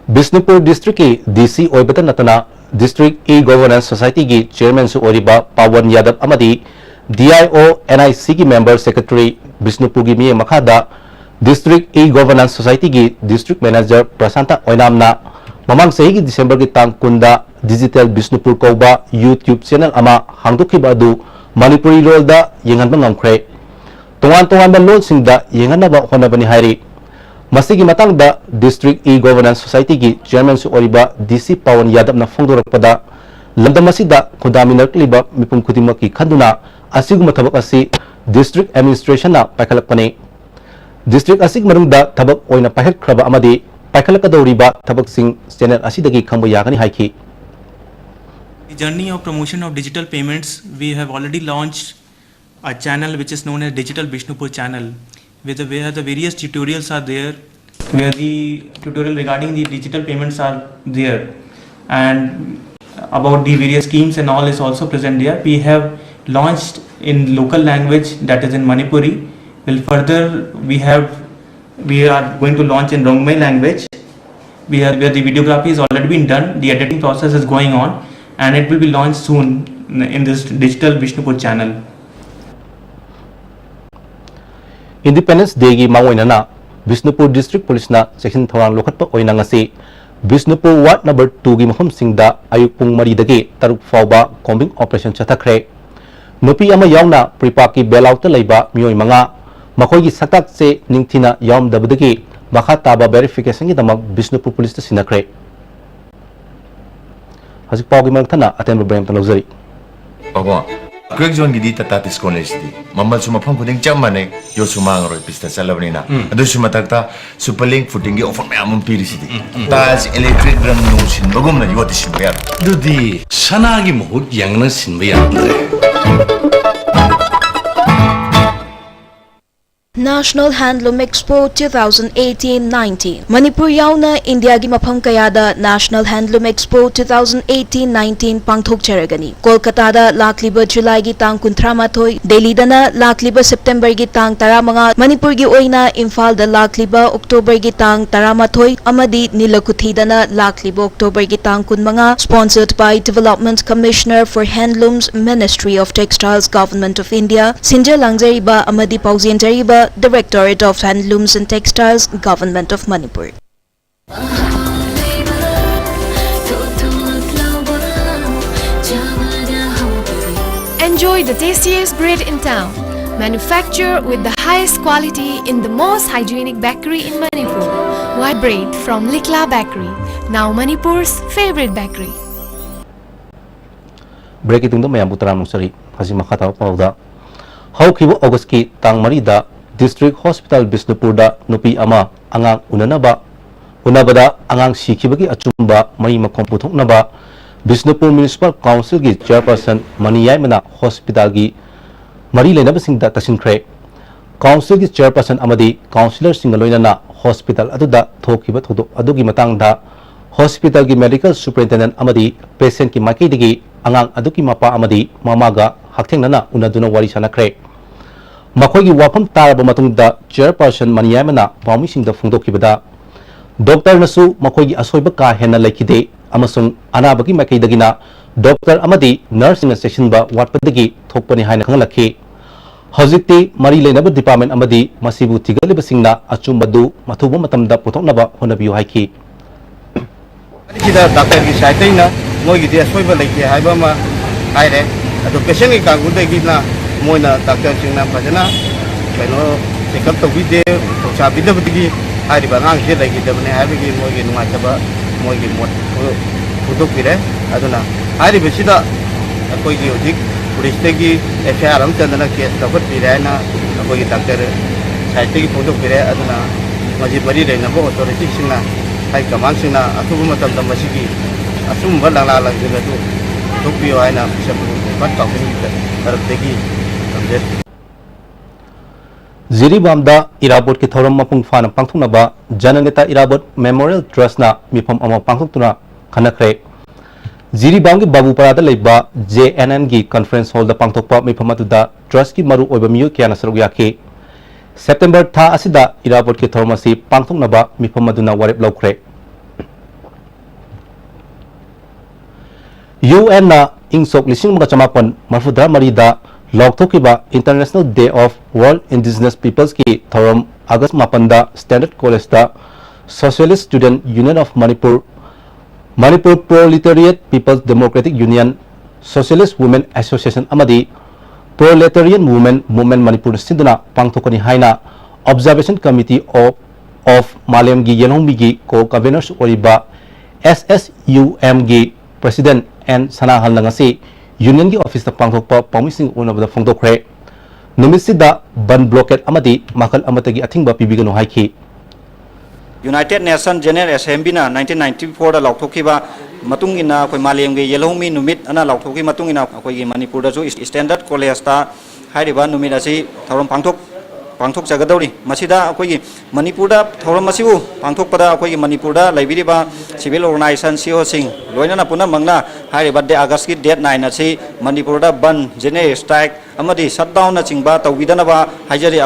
ꯕꯤꯁꯅꯨꯄꯨꯔ district-ꯀꯤ D C ꯑꯣꯏꯕꯇ ꯅꯠꯇꯅ district e-governance society-ꯒꯤ chairman-ꯁꯨ ꯑꯣꯏꯔꯤꯕ ꯄꯥꯋꯟ ꯌꯥꯗꯕ ꯑꯃꯗꯤ D I O N I C-ꯒꯤ member secretary, ꯕꯤꯁꯅꯨꯄꯨꯔꯒꯤ ꯃꯤꯠꯌꯦꯡ ꯃꯈꯥꯗ district e-governance society-ꯒꯤ district manager Prasanta ꯑꯣꯏꯅꯥꯝꯅ ꯃꯃꯥꯡ ꯆꯍꯤꯒꯤ December-ꯒꯤ ꯇꯥꯡ ꯀꯨꯟꯗ Digital ꯕꯤꯁꯅꯨꯄꯨꯔ ꯀꯧꯕ YouTube channel ꯑꯃ ꯍꯥꯡꯗꯣꯛꯈꯤꯕ ꯑꯗꯨ ꯃꯅꯤꯄꯨꯔꯤ ꯂꯣꯜꯗ ꯌꯦꯡꯍꯟꯕ ꯉꯝꯈ꯭ꯔꯦ꯫ ꯇꯣꯉꯥꯟ ꯇꯣꯉꯥꯟꯕ ꯂꯣꯟꯁꯤꯡꯗ ꯌꯦꯡꯍꯟꯅꯕ ꯍꯣꯠꯅꯕꯅꯤ ꯍꯥꯏꯔꯤ꯫ ꯃꯁꯤꯒꯤ ꯃꯇꯥꯡꯗ district e-governance society-ꯒꯤ chairman-ꯁꯨ ꯑꯣꯏꯔꯤꯕ D C ꯄꯥꯋꯟ ꯌꯥꯗꯕꯅ ꯐꯣꯡꯗꯣꯔꯛꯄꯗ, ꯂꯝꯗꯝ ꯑꯁꯤꯗ ꯈꯨꯟꯗꯥꯃꯤꯟꯅꯔꯛꯂꯤꯕ ꯃꯤꯄꯨꯝ ꯈꯨꯗꯤꯡꯃꯛꯀꯤ ꯈꯟꯗꯨꯅ ꯑꯁꯤꯒꯨꯝꯕ ꯊꯕꯛ ꯑꯁꯤ district administration-ꯅ ꯄꯥꯏꯈꯠꯂꯛꯄꯅꯤ꯫ District ꯑꯁꯤꯒꯤ ꯃꯅꯨꯡꯗ ꯊꯕꯛ ꯑꯣꯏꯅ ꯄꯥꯏꯈꯠꯈ꯭ꯔꯕ ꯑꯃꯗꯤ ꯄꯥꯏꯈꯠꯂꯛꯀꯗꯧꯔꯤꯕ ꯊꯕꯛꯁꯤꯡ channel ꯑꯁꯤꯗꯒꯤ ꯈꯪꯕ ꯌꯥꯒꯅꯤ ꯍꯥꯏꯈꯤ꯫ The journey of promotion of digital payments, we have already launched a channel which is known as Digital Bishnupur channel, where the, where the various tutorials are there, where the tutorial regarding the digital payments are there, and about the various schemes and all is also present there. We have launched in local language, that is in Manipuri, Well, further, we have, we are going to launch in Rongmei language. We have, where the videography has already been done, the editing process is going on, and it will be launched soon in this digital Bishnupur channel. Independence Day ꯒꯤ ꯃꯥꯡꯑꯣꯏꯅꯅ Bishnupur District Police ꯅ ꯆꯦꯛꯁꯤꯟ ꯊꯧꯔꯥꯡ ꯂꯧꯈꯠꯄ ꯑꯣꯏꯅ ꯉꯁꯤ Bishnupur Ward number two ꯒꯤ ꯃꯐꯝꯁꯤꯡꯗ ꯑꯌꯨꯛ ꯄꯨꯡ ꯃꯔꯤꯗꯒꯤ ꯇꯔꯨꯛ ꯐꯥꯎꯕ combing operation ꯆꯠꯊꯈ꯭ꯔꯦ꯫ ꯅꯨꯄꯤ ꯑꯃ ꯌꯥꯎꯅ ꯄ꯭ꯔꯤꯄꯥꯛꯀꯤ bailout ꯇ ꯂꯩꯕ ꯃꯤꯑꯣꯏ ꯃꯉꯥ, ꯃꯈꯣꯏꯒꯤ ꯁꯛꯇꯥꯛ ꯆꯦ ꯅꯤꯡꯊꯤꯅ ꯌꯥꯎꯔꯝꯗꯕꯗꯒꯤ ꯃꯈꯥ ꯇꯥꯕ verification ꯒꯤꯗꯃꯛ ꯕꯤꯁꯅꯨꯄꯨꯔ Police ꯇ ꯁꯤꯟꯅꯈ꯭ꯔꯦ꯫ ꯍꯧꯖꯤꯛ ꯄꯥꯎꯒꯤ ꯃꯔꯛ ꯊꯠꯅ ꯑꯇꯦꯟꯕ break ꯑꯃꯇ ꯂꯧꯖꯔꯤ꯫ ꯄꯥꯕꯨꯡ, crack zone ꯒꯤꯗꯤ Tata Tiscon ꯂꯩꯁꯤꯗꯤ꯫ ꯃꯃꯜꯁꯨ ꯃꯐꯝ ꯈꯨꯗꯤꯡ ꯆꯞ ꯃꯥꯟꯅꯩ, ꯌꯣꯠꯁꯨ ꯃꯥꯡꯉꯔꯣꯏ, ꯄꯤꯁꯇ ꯆꯠꯂꯕꯅꯤꯅ꯫ ꯑꯗꯨꯁꯨ ꯃꯊꯛꯇ Superlink footing ꯒꯤ offer ꯃꯌꯥꯝ ꯑꯃ ꯄꯤꯔꯤꯁꯤꯗꯤ꯫ Tiles, electric, ꯔꯪ ꯅꯨꯡ ꯁꯤꯟꯕꯒꯨꯝꯅ ꯌꯣꯠꯇꯤ ꯁꯤꯟꯕ ꯌꯥꯔꯣꯏ꯫ ꯑꯗꯨꯗꯤ ꯁꯅꯥꯒꯤ ꯃꯍꯨꯠ ꯌꯥꯡꯅ ꯁꯤꯟꯕ ꯌꯥꯗ꯭ꯔꯦ꯫ National Handloom Expo two thousand eighteen nineteen꯫ Manipur ꯌꯥꯎꯅ ꯏꯟꯗꯤꯌꯥꯒꯤ ꯃꯐꯝ ꯀꯌꯥꯗ National Handloom Expo two thousand eighteen nineteen ꯄꯥꯡꯊꯣꯛꯆꯔꯒꯅꯤ꯫ ꯀꯣꯜꯀꯇꯥꯗ ꯂꯥꯛꯂꯤꯕ ꯖꯨꯂꯥꯏꯒꯤ ꯇꯥꯡ ꯀꯨꯟꯊ꯭ꯔꯥ ꯃꯥꯊꯣꯏ, ꯗꯦꯜꯂꯤꯗꯅ ꯂꯥꯛꯂꯤꯕ ꯁꯦꯞꯇꯦꯝꯕꯔꯒꯤ ꯇꯥꯡ ꯇꯔꯥꯃꯉꯥ, ꯃꯅꯤꯄꯨꯔꯒꯤ ꯑꯣꯏꯅ ꯏꯝꯐꯥꯜꯗ ꯂꯥꯛꯂꯤꯕ ꯑꯣꯛꯇꯣꯕꯔꯒꯤ ꯇꯥꯡ ꯇꯔꯥꯃꯥꯊꯣꯏ ꯑꯃꯗꯤ ꯅꯤꯂꯀꯨꯊꯤꯗꯅ ꯂꯥꯛꯂꯤꯕ ꯑꯣꯛꯇꯣꯕꯔꯒꯤ ꯇꯥꯡ ꯀꯨꯟꯃꯉꯥ꯫ Sponsored by Development Commissioner for Handlooms, Ministry of Textiles, Government of India꯫ ꯁꯤꯟꯖ ꯂꯥꯡꯖꯔꯤꯕ ꯑꯃꯗꯤ ꯄꯥꯎꯖꯦꯟꯖꯔꯤꯕ Directorate of Handlooms and Textiles, Government of Manipur꯫ Enjoy the tastiest bread in town. Manufactured with the highest quality in the most hygienic bakery in Manipur. White bread from Likla Bakery, now Manipur's favorite bakery. Break ꯀꯤ ꯇꯨꯡꯗ ꯃꯌꯥꯝꯕꯨ ꯇꯔꯥꯝꯅ ꯑꯣꯛꯆꯔꯤ꯫ ꯍꯧꯖꯤꯛ ꯃꯈꯥ ꯇꯥꯕ ꯄꯥꯎꯗ, ꯍꯧꯈꯤꯕ August ꯀꯤ ꯇꯥꯡ ꯃꯔꯤꯗ District Hospital ꯕꯤꯁꯅꯨꯄꯨꯔꯗ ꯅꯨꯄꯤ ꯑꯃ ꯑꯉꯥꯡ ꯎꯅꯅꯕ ꯎꯅꯕꯗ ꯑꯉꯥꯡ ꯁꯤꯈꯤꯕꯒꯤ ꯑꯆꯨꯝꯕ ꯃꯔꯤ ꯃꯈꯣꯡ ꯄꯨꯊꯣꯛꯅꯕ ꯕꯤꯁꯅꯨꯄꯨꯔ Municipal Council ꯒꯤ Chairperson ꯃꯅꯤ ꯌꯥꯏꯃꯅ hospital ꯒꯤ ꯃꯔꯤ ꯂꯩꯅꯕꯁꯤꯡꯗ ꯇꯛꯁꯤꯟꯈ꯭ꯔꯦ꯫ Council ꯒꯤ Chairperson ꯑꯃꯗꯤ councillor ꯁꯤꯡꯒ ꯂꯣꯏꯅꯅ hospital ꯑꯗꯨꯗ ꯊꯣꯛꯈꯤꯕ ꯊꯧꯗꯣꯛ ꯑꯗꯨꯒꯤ ꯃꯇꯥꯡꯗ hospital ꯒꯤ Medical Superintendent ꯑꯃꯗꯤ patient ꯀꯤ ꯃꯥꯏꯀꯩꯗꯒꯤ ꯑꯉꯥꯡ ꯑꯗꯨꯒꯤ ꯃꯄꯥ ꯑꯃꯗꯤ ꯃꯃꯥꯒ ꯍꯛꯊꯦꯡꯅꯅ ꯎꯅꯗꯨꯅ ꯋꯥꯔꯤ ꯁꯥꯅꯈ꯭ꯔꯦ꯫ ꯃꯈꯣꯏꯒꯤ ꯋꯥꯐꯝ ꯇꯥꯔꯕ ꯃꯇꯨꯡꯗ ꯆꯤꯌꯔꯄꯔꯁꯟ ꯃꯅꯤꯌꯥꯏꯃꯅ ꯄꯥꯎꯃꯤꯁꯤꯡꯗ ꯐꯣꯡꯗꯣꯛꯈꯤꯕꯗ, ꯗꯣꯛꯇꯔꯅꯁꯨ ꯃꯈꯣꯏꯒꯤ ꯑꯁꯣꯏꯕ ꯀꯥ ꯍꯦꯟꯅ ꯂꯩꯈꯤꯗꯦ ꯑꯃꯁꯨꯡ ꯑꯅꯥꯕꯒꯤ ꯃꯥꯏꯀꯩꯗꯒꯤꯅ ꯗꯣꯛꯇꯔ ꯑꯃꯗꯤ ꯅꯔꯁꯁꯤꯡꯅ ꯆꯦꯛꯁꯤꯟꯕ ꯋꯥꯠꯄꯗꯒꯤ ꯊꯣꯛꯄꯅꯤ ꯍꯥꯏꯅ ꯈꯪꯍꯜꯂꯛꯈꯤ꯫ ꯍꯧꯖꯤꯛꯇꯤ ꯃꯔꯤ ꯂꯩꯅꯕ ꯗꯤꯄꯥꯔꯠꯃꯦꯟ ꯑꯃꯗꯤ ꯃꯁꯤꯕꯨ ꯊꯤꯒꯠꯂꯤꯕꯁꯤꯡꯅ ꯑꯆꯨꯝꯕꯗꯨ ꯑꯊꯨꯕ ꯃꯇꯝꯗ ꯄꯨꯊꯣꯛꯅꯕ ꯍꯣꯠꯅꯕꯤꯌꯨ ꯍꯥꯏꯈꯤ꯫ ꯁꯤꯗ ꯗꯥꯛꯇꯔꯒꯤ ꯁꯥꯏꯠꯇꯩꯅ ꯃꯣꯏꯒꯤꯗꯤ ꯑꯁꯣꯏꯕ ꯂꯩꯇꯦ ꯍꯥꯏꯕ ꯑꯃ ꯍꯥꯏꯔꯦ꯫ ꯑꯗꯣ ꯄꯦꯁꯦꯟꯒꯤ ꯀꯥꯡꯕꯨꯗꯒꯤꯅ ꯃꯣꯏꯅ ꯗꯥꯛꯇꯔꯁꯤꯡꯅ ꯐꯖꯅ ꯀꯩꯅꯣ ꯆꯦꯛꯑꯞ ꯇꯧꯕꯤꯗꯦ, ꯈꯨꯗꯣꯡꯆꯥꯕꯤꯗꯕꯗꯒꯤ ꯍꯥꯏꯔꯤꯕ ꯑꯉꯥꯡꯁꯦ ꯂꯩꯈꯤꯗꯕꯅꯦ ꯍꯥꯏꯕꯒꯤ ꯃꯣꯏꯒꯤ ꯅꯨꯡꯉꯥꯏꯇꯕ ꯃꯣꯏꯒꯤ ꯃꯣꯠ ꯐꯣꯡꯗꯣꯛꯄꯤꯔꯦ꯫ ꯑꯗꯨꯅ ꯍꯥꯏꯔꯤꯕꯁꯤꯗ ꯑꯩꯈꯣꯏꯒꯤ ꯍꯧꯖꯤꯛ ꯄꯨꯂꯤꯁꯇꯒꯤ ꯑꯦꯐ ꯑꯥꯏ ꯑꯥꯔ ꯑꯃ ꯆꯟꯗꯅ ꯀꯦꯁ ꯂꯧꯈꯠꯄꯤꯔꯦ ꯍꯥꯏꯅ ꯑꯩꯈꯣꯏꯒꯤ ꯗꯥꯛꯇꯔ ꯁꯥꯏꯠꯇꯒꯤ ꯐꯣꯡꯗꯣꯛꯄꯤꯔꯦ꯫ ꯑꯗꯨꯅ ꯃꯁꯤ ꯃꯔꯤ ꯂꯩꯅꯕ ꯑꯣꯊꯣꯔꯤꯇꯤꯁꯤꯡꯅ, ꯍꯥꯏ ꯀꯃꯥꯟꯁꯤꯡꯅ ꯑꯊꯨꯕ ꯃꯇꯝꯗ ꯃꯁꯤꯒꯤ ꯑꯆꯨꯝꯕ ꯂꯥꯡꯂꯥ ꯂꯥꯡꯁꯤꯡ ꯑꯗꯨ ꯄꯨꯊꯣꯛꯄꯤꯌꯨ ꯍꯥꯏꯅ ꯕꯤꯁꯦꯝꯄꯨꯔ ꯈꯨꯟ ꯀꯥꯎꯟꯁꯤꯜꯒꯤ ꯇꯔꯞꯇꯒꯤ ꯊꯝꯖꯔꯤ꯫ ꯖꯤꯔꯤꯕꯥꯝꯗ ꯏꯔꯥꯕꯣꯠꯀꯤ ꯊꯧꯔꯝ ꯃꯄꯨꯡ ꯐꯥꯅ ꯄꯥꯡꯊꯣꯛꯅꯕ ꯖꯅꯅꯦꯇꯥ ꯏꯔꯥꯕꯣꯠ ꯃꯦꯃꯣꯔꯤꯌꯦꯜ ꯇ꯭ꯔꯁꯅ ꯃꯤꯐꯝ ꯑꯃ ꯄꯥꯡꯊꯣꯛꯇꯨꯅ ꯈꯟꯅꯈ꯭ꯔꯦ꯫ ꯖꯤꯔꯤꯕꯥꯝꯒꯤ ꯕꯥꯕꯨꯄꯥꯔꯥꯗ ꯂꯩꯕ ꯖꯦ ꯑꯦꯟ ꯑꯦꯟꯒꯤ ꯀꯟꯐꯔꯦꯟꯁ ꯍꯣꯜꯗ ꯄꯥꯡꯊꯣꯛꯄ ꯃꯤꯐꯝ ꯑꯗꯨꯗ ꯇ꯭ꯔꯁꯀꯤ ꯃꯔꯨꯑꯣꯏꯕ ꯃꯤꯑꯣꯏ ꯀꯌꯥꯅ ꯁꯔꯨꯛ ꯌꯥꯈꯤ꯫ ꯁꯦꯞꯇꯦꯝꯕꯔ ꯊꯥ ꯑꯁꯤꯗ ꯏꯔꯥꯕꯣꯠꯀꯤ ꯊꯧꯔꯝ ꯑꯁꯤ ꯄꯥꯡꯊꯣꯛꯅꯕ ꯃꯤꯐꯝ ꯑꯗꯨꯅ ꯋꯥꯔꯦꯞ ꯂꯧꯈ꯭ꯔꯦ꯫ ꯌꯨ ꯑꯦꯟꯅ ꯏꯪ ꯁꯣꯛ ꯂꯤꯁꯤꯡ ꯑꯃꯒ ꯆꯃꯥꯄꯟ ꯃꯔꯤꯐꯨꯇꯔꯥ ꯃꯔꯤꯗ ꯂꯥꯎꯊꯣꯛꯈꯤꯕ International Day of World Indigenous Peoplesꯀꯤ ꯊꯧꯔꯝ ꯑꯥꯒꯁ ꯃꯥꯄꯟꯗ ꯁ꯭ꯇꯦꯟꯗꯔꯗ ꯀꯣꯂꯦꯖꯇ Socialist Student Union of Manipur, Manipur Proletariat People's Democratic Union, Socialist Women Association ꯑꯃꯗꯤ Proletarian Women Movement ꯃꯅꯤꯄꯨꯔꯅ ꯁꯤꯟꯗꯨꯅ ꯄꯥꯡꯊꯣꯛꯀꯅꯤ ꯍꯥꯏꯅ Observation Committee of, of ꯃꯥꯂꯦꯝꯒꯤ ꯌꯦꯜꯍꯧꯃꯤꯒꯤ ꯀꯣ ꯀꯟꯚꯦꯅꯔꯁꯨ ꯑꯣꯏꯔꯤꯕ ꯑꯦꯁ ꯑꯦꯁ ꯌꯨ ꯑꯦꯝꯒꯤ ꯄ꯭ꯔꯦꯁꯤꯗꯦꯟꯠ ꯑꯦꯟ ꯁꯅꯥꯍꯜꯅ ꯉꯁꯤ ꯌꯨꯅꯤꯌꯟꯒꯤ ꯑꯣꯐꯤꯁꯇ ꯄꯥꯡꯊꯣꯛꯄ ꯄꯥꯎꯃꯤꯁꯤꯡꯒ ꯎꯅꯕꯗ ꯐꯣꯡꯗꯣꯛꯈ꯭ꯔꯦ꯫ ꯅꯨꯃꯤꯠꯁꯤꯗ ꯕꯟ, ꯕ꯭ꯂꯣꯀꯦꯠ ꯑꯃꯗꯤ ꯃꯥꯏꯀꯩ ꯑꯃꯠꯇꯒꯤ ꯑꯊꯤꯡꯕ ꯄꯤꯕꯤꯒꯅꯨ ꯍꯥꯏꯈꯤ꯫ United Nation General Assemblyꯅ nineteen ninety fourꯗ ꯂꯥꯎꯊꯣꯛꯈꯤꯕ ꯃꯇꯨꯡ ꯏꯟꯅ ꯑꯩꯈꯣꯏ ꯃꯥꯂꯦꯝꯒꯤ ꯌꯦꯜꯍꯧꯃꯤ ꯅꯨꯃꯤꯠ ꯑꯅ ꯂꯥꯎꯊꯣꯛꯈꯤꯕ ꯃꯇꯨꯡ ꯏꯟꯅ ꯑꯩꯈꯣꯏꯒꯤ ꯃꯅꯤꯄꯨꯔꯗꯁꯨ ꯁ꯭ꯇꯦꯟꯗꯔꯗ ꯀꯣꯂꯦꯖꯇ ꯍꯥꯏꯔꯤꯕ ꯅꯨꯃꯤꯠ ꯑꯁꯤ ꯊꯧꯔꯝ ꯄꯥꯡꯊꯣꯛ ꯄꯥꯡꯊꯣꯛꯆꯒꯗꯧꯔꯤ꯫ ꯃꯁꯤꯗ ꯑꯩꯈꯣꯏꯒꯤ ꯃꯅꯤꯄꯨꯔꯗ ꯊꯧꯔꯝ ꯑꯁꯤꯕꯨ ꯄꯥꯡꯊꯣꯛꯄꯗ ꯑꯩꯈꯣꯏꯒꯤ ꯃꯅꯤꯄꯨꯔꯗ ꯂꯩꯕꯤꯔꯤꯕ civil organization, CEOꯁꯤꯡ ꯂꯣꯏꯅꯅ ꯄꯨꯝꯅꯃꯛꯅ ꯍꯥꯏꯔꯤꯕ ꯗꯦ-, Augustꯀꯤ date nine ꯑꯁꯤ ꯃꯅꯤꯄꯨꯔꯗ ꯕꯟ, general strike ꯑꯃꯗꯤ shutdownꯅꯆꯤꯡꯕ ꯇꯧꯕꯤꯗꯅꯕ ꯍꯥꯏꯖꯔꯤ꯫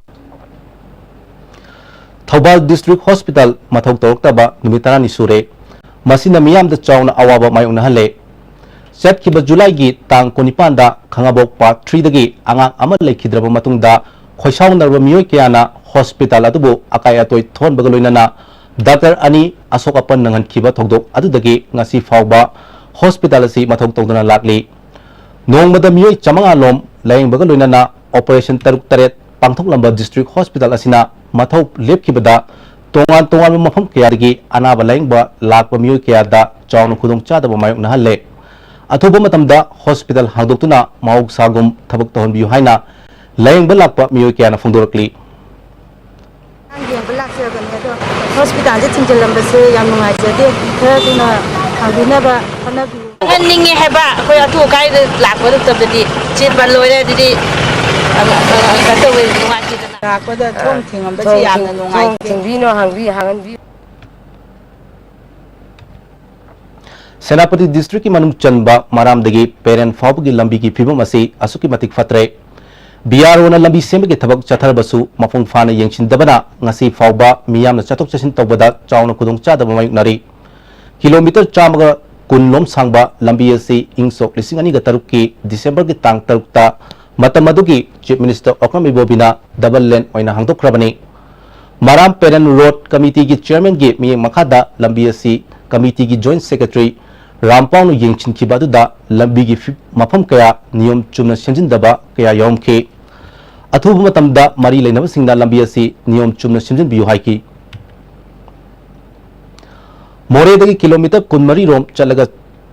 ꯊꯧꯕꯥꯜ District Hospital ꯃꯊꯧ ꯇꯧꯔꯛꯇꯕ ꯅꯨꯃꯤꯠ ꯇꯔꯥꯅꯤ ꯁꯨꯔꯦ꯫ ꯃꯁꯤꯅ ꯃꯤꯌꯥꯝꯗ ꯆꯥꯎꯅ ꯑꯋꯥꯕ ꯃꯥꯌꯣꯛꯅꯍꯜꯂꯦ꯫ ꯆꯠꯈꯤꯕ ꯖꯨꯂꯥꯏꯒꯤ ꯇꯥꯡ ꯀꯨꯟꯅꯤꯄꯥꯟꯗ ꯈꯥꯉꯕꯣꯛ Part Threeꯗꯒꯤ ꯑꯉꯥꯡ ꯑꯃ ꯂꯩꯈꯤꯗ꯭ꯔꯕ ꯃꯇꯨꯡꯗ ꯈꯣꯏꯁꯥꯎꯅꯔꯕ ꯃꯤꯑꯣꯏ ꯀꯌꯥꯅ hospital ꯑꯗꯨꯕꯨ ꯑꯀꯥꯏ ꯑꯇꯣꯏ ꯊꯣꯛꯍꯟꯕꯒ ꯂꯣꯏꯅꯅ doctor ꯑꯅꯤ ꯑꯁꯣꯛ ꯑꯄꯟ ꯅꯪꯍꯟꯈꯤꯕ ꯊꯧꯗꯣꯛ ꯑꯗꯨꯗꯒꯤ ꯉꯁꯤ ꯐꯥꯎꯕ hospital ꯑꯁꯤ ꯃꯊꯧ ꯇꯧꯗꯅ ꯂꯥꯛꯂꯤ꯫ ꯅꯣꯡꯃꯗ ꯃꯤꯑꯣꯏ ꯆꯥꯃꯉꯥ ꯂꯣꯝ ꯂꯥꯌꯦꯡꯕꯒ ꯂꯣꯏꯅꯅ operation ꯇꯔꯨꯛ ꯇꯔꯦꯠ ꯄꯥꯡꯊꯣꯛꯂꯝꯕ District Hospital ꯑꯁꯤꯅ ꯃꯊꯧ ꯂꯦꯞꯈꯤꯕꯗ ꯇꯣꯉꯥꯟ ꯇꯣꯉꯥꯟꯕ ꯃꯐꯝ ꯀꯌꯥꯗꯒꯤ ꯑꯅꯥꯕ ꯂꯥꯌꯦꯡꯕ ꯂꯥꯛꯄ ꯃꯤꯑꯣꯏ ꯀꯌꯥꯗ ꯆꯥꯎꯅ ꯈꯨꯗꯣꯡꯆꯥꯗꯕ ꯃꯥꯌꯣꯛꯅꯍꯜꯂꯦ꯫ ꯑꯊꯨꯕ ꯃꯇꯝꯗ hospital ꯍꯥꯡꯗꯣꯛꯇꯨꯅ ꯃꯍꯧꯁꯥꯒꯨꯝ ꯊꯕꯛ ꯇꯧꯍꯟꯕꯤꯌꯨ ꯍꯥꯏꯅ ꯂꯥꯌꯦꯡꯕ ꯂꯥꯛꯄ ꯃꯤꯑꯣꯏ ꯀꯌꯥꯅ ꯐꯣꯡꯗꯣꯔꯛꯂꯤ꯫ ꯑꯉꯥꯡ ꯌꯦꯡꯕ ꯂꯥꯛꯆꯕꯅꯦ, ꯑꯗꯣ hospitalꯁꯦ ꯊꯤꯡꯖꯤꯜꯂꯝꯕꯁꯦ ꯌꯥꯝ ꯅꯨꯡꯉꯥꯏꯖꯗꯦ꯫ ꯈꯔ ꯊꯨꯅ ꯍꯥꯡꯕꯤꯅꯕ ꯍꯣꯠꯅꯕꯤꯌꯨ꯫ ꯈꯪꯍꯟꯅꯤꯡꯉꯦ ꯍꯥꯏꯕ, ꯑꯩꯈꯣꯏ ꯑꯊꯨ ꯑꯀꯥꯏꯗ ꯂꯥꯛꯄ ꯅꯠꯇꯕꯗꯤ ꯁꯤ ꯕꯟ ꯂꯣꯏꯔꯦ ꯑꯗꯨꯗꯤ, ꯑ, ꯑ, ꯀꯩꯅꯣ ꯇꯧꯋꯦ, ꯅꯨꯡꯉꯥꯏꯇꯦꯗꯅ꯫ ꯂꯥꯛꯄꯗ ꯊꯣꯡ ꯊꯤꯡꯉꯝꯕꯁꯤ ꯊꯣꯡ ꯌꯥꯝꯅ ꯊꯤꯡ-, ꯅꯨꯡꯉꯥꯏꯇꯦ꯫ ꯊꯣꯡ ꯊꯤꯡꯕꯤꯅꯣ, ꯍꯥꯡꯕꯤ-, ꯍꯥꯡꯍꯟꯕꯤꯌꯨ꯫ ꯁꯦꯅꯥꯄꯇꯤ Districtꯀꯤ ꯃꯅꯨꯡ ꯆꯟꯕ ꯃꯔꯥꯝꯗꯒꯤ ꯄꯦꯔꯦꯟ ꯐꯥꯎꯕꯒꯤ ꯂꯝꯕꯤꯒꯤ ꯐꯤꯕꯝ ꯑꯁꯤ ꯑꯁꯨꯛꯀꯤ ꯃꯇꯤꯛ ꯐꯠꯇ꯭ꯔꯦ꯫ BROꯅ ꯂꯝꯕꯤ ꯁꯦꯝꯕꯒꯤ ꯊꯕꯛ ꯆꯠꯊꯔꯕꯁꯨ ꯃꯄꯨꯡ ꯐꯥꯅ ꯌꯦꯡꯁꯤꯟꯗꯕꯅ ꯉꯁꯤ ꯐꯥꯎꯕ ꯃꯤꯌꯥꯝꯅ ꯆꯠꯊꯣꯛ ꯆꯠꯁꯤꯟ ꯇꯧꯕꯗ ꯆꯥꯎꯅ ꯈꯨꯗꯣꯡꯆꯥꯗꯕ ꯃꯥꯌꯣꯛꯅꯔꯤ꯫ Kilometre ꯆꯥꯝꯃꯒ ꯀꯨꯟ ꯂꯣꯝ ꯁꯥꯡꯕ ꯂꯝꯕꯤ ꯑꯁꯤ ꯏꯪ ꯁꯣꯛ ꯂꯤꯁꯤꯡ ꯑꯅꯤꯒ ꯇꯔꯨꯛꯀꯤ Decemberꯒꯤ ꯇꯥꯡ ꯇꯔꯨꯛꯇ ꯃꯇꯝ ꯑꯗꯨꯒꯤ Chief Minister Okram ꯏꯕꯣꯕꯤꯅ double lane ꯑꯣꯏꯅ ꯍꯥꯡꯗꯣꯛꯈ꯭ꯔꯕꯅꯤ꯫ ꯃꯔꯥꯝ ꯄꯦꯔꯦꯟ Road Committeeꯒꯤ Chairmanꯒꯤ ꯃꯤꯠꯌꯦꯡ ꯃꯈꯥꯗ ꯂꯝꯕꯤ ꯑꯁꯤ committeeꯒꯤ Joint Secretary ꯔꯥꯝꯄꯥꯎꯅ ꯌꯦꯡꯁꯤꯟꯈꯤꯕ ꯑꯗꯨꯗ ꯂꯝꯕꯤꯒꯤ ꯐꯤ-, ꯃꯐꯝ ꯀꯌꯥ ꯅꯤꯌꯣꯝ ꯆꯨꯝꯅ ꯁꯦꯝꯖꯤꯟꯗꯕ ꯀꯌꯥ ꯌꯥꯎꯔꯝꯈꯤ꯫ ꯑꯊꯨꯕ ꯃꯇꯝꯗ ꯃꯔꯤ ꯂꯩꯅꯕꯁꯤꯡꯅ ꯂꯝꯕꯤ ꯑꯁꯤ ꯅꯤꯌꯣꯝ ꯆꯨꯝꯅ ꯁꯦꯝꯖꯤꯟꯕꯤꯌꯨ ꯍꯥꯏꯈꯤ꯫ ꯃꯣꯔꯦꯗꯒꯤ kilometre ꯀꯨꯟꯃꯔꯤ ꯔꯣꯝ ꯆꯠꯂꯒ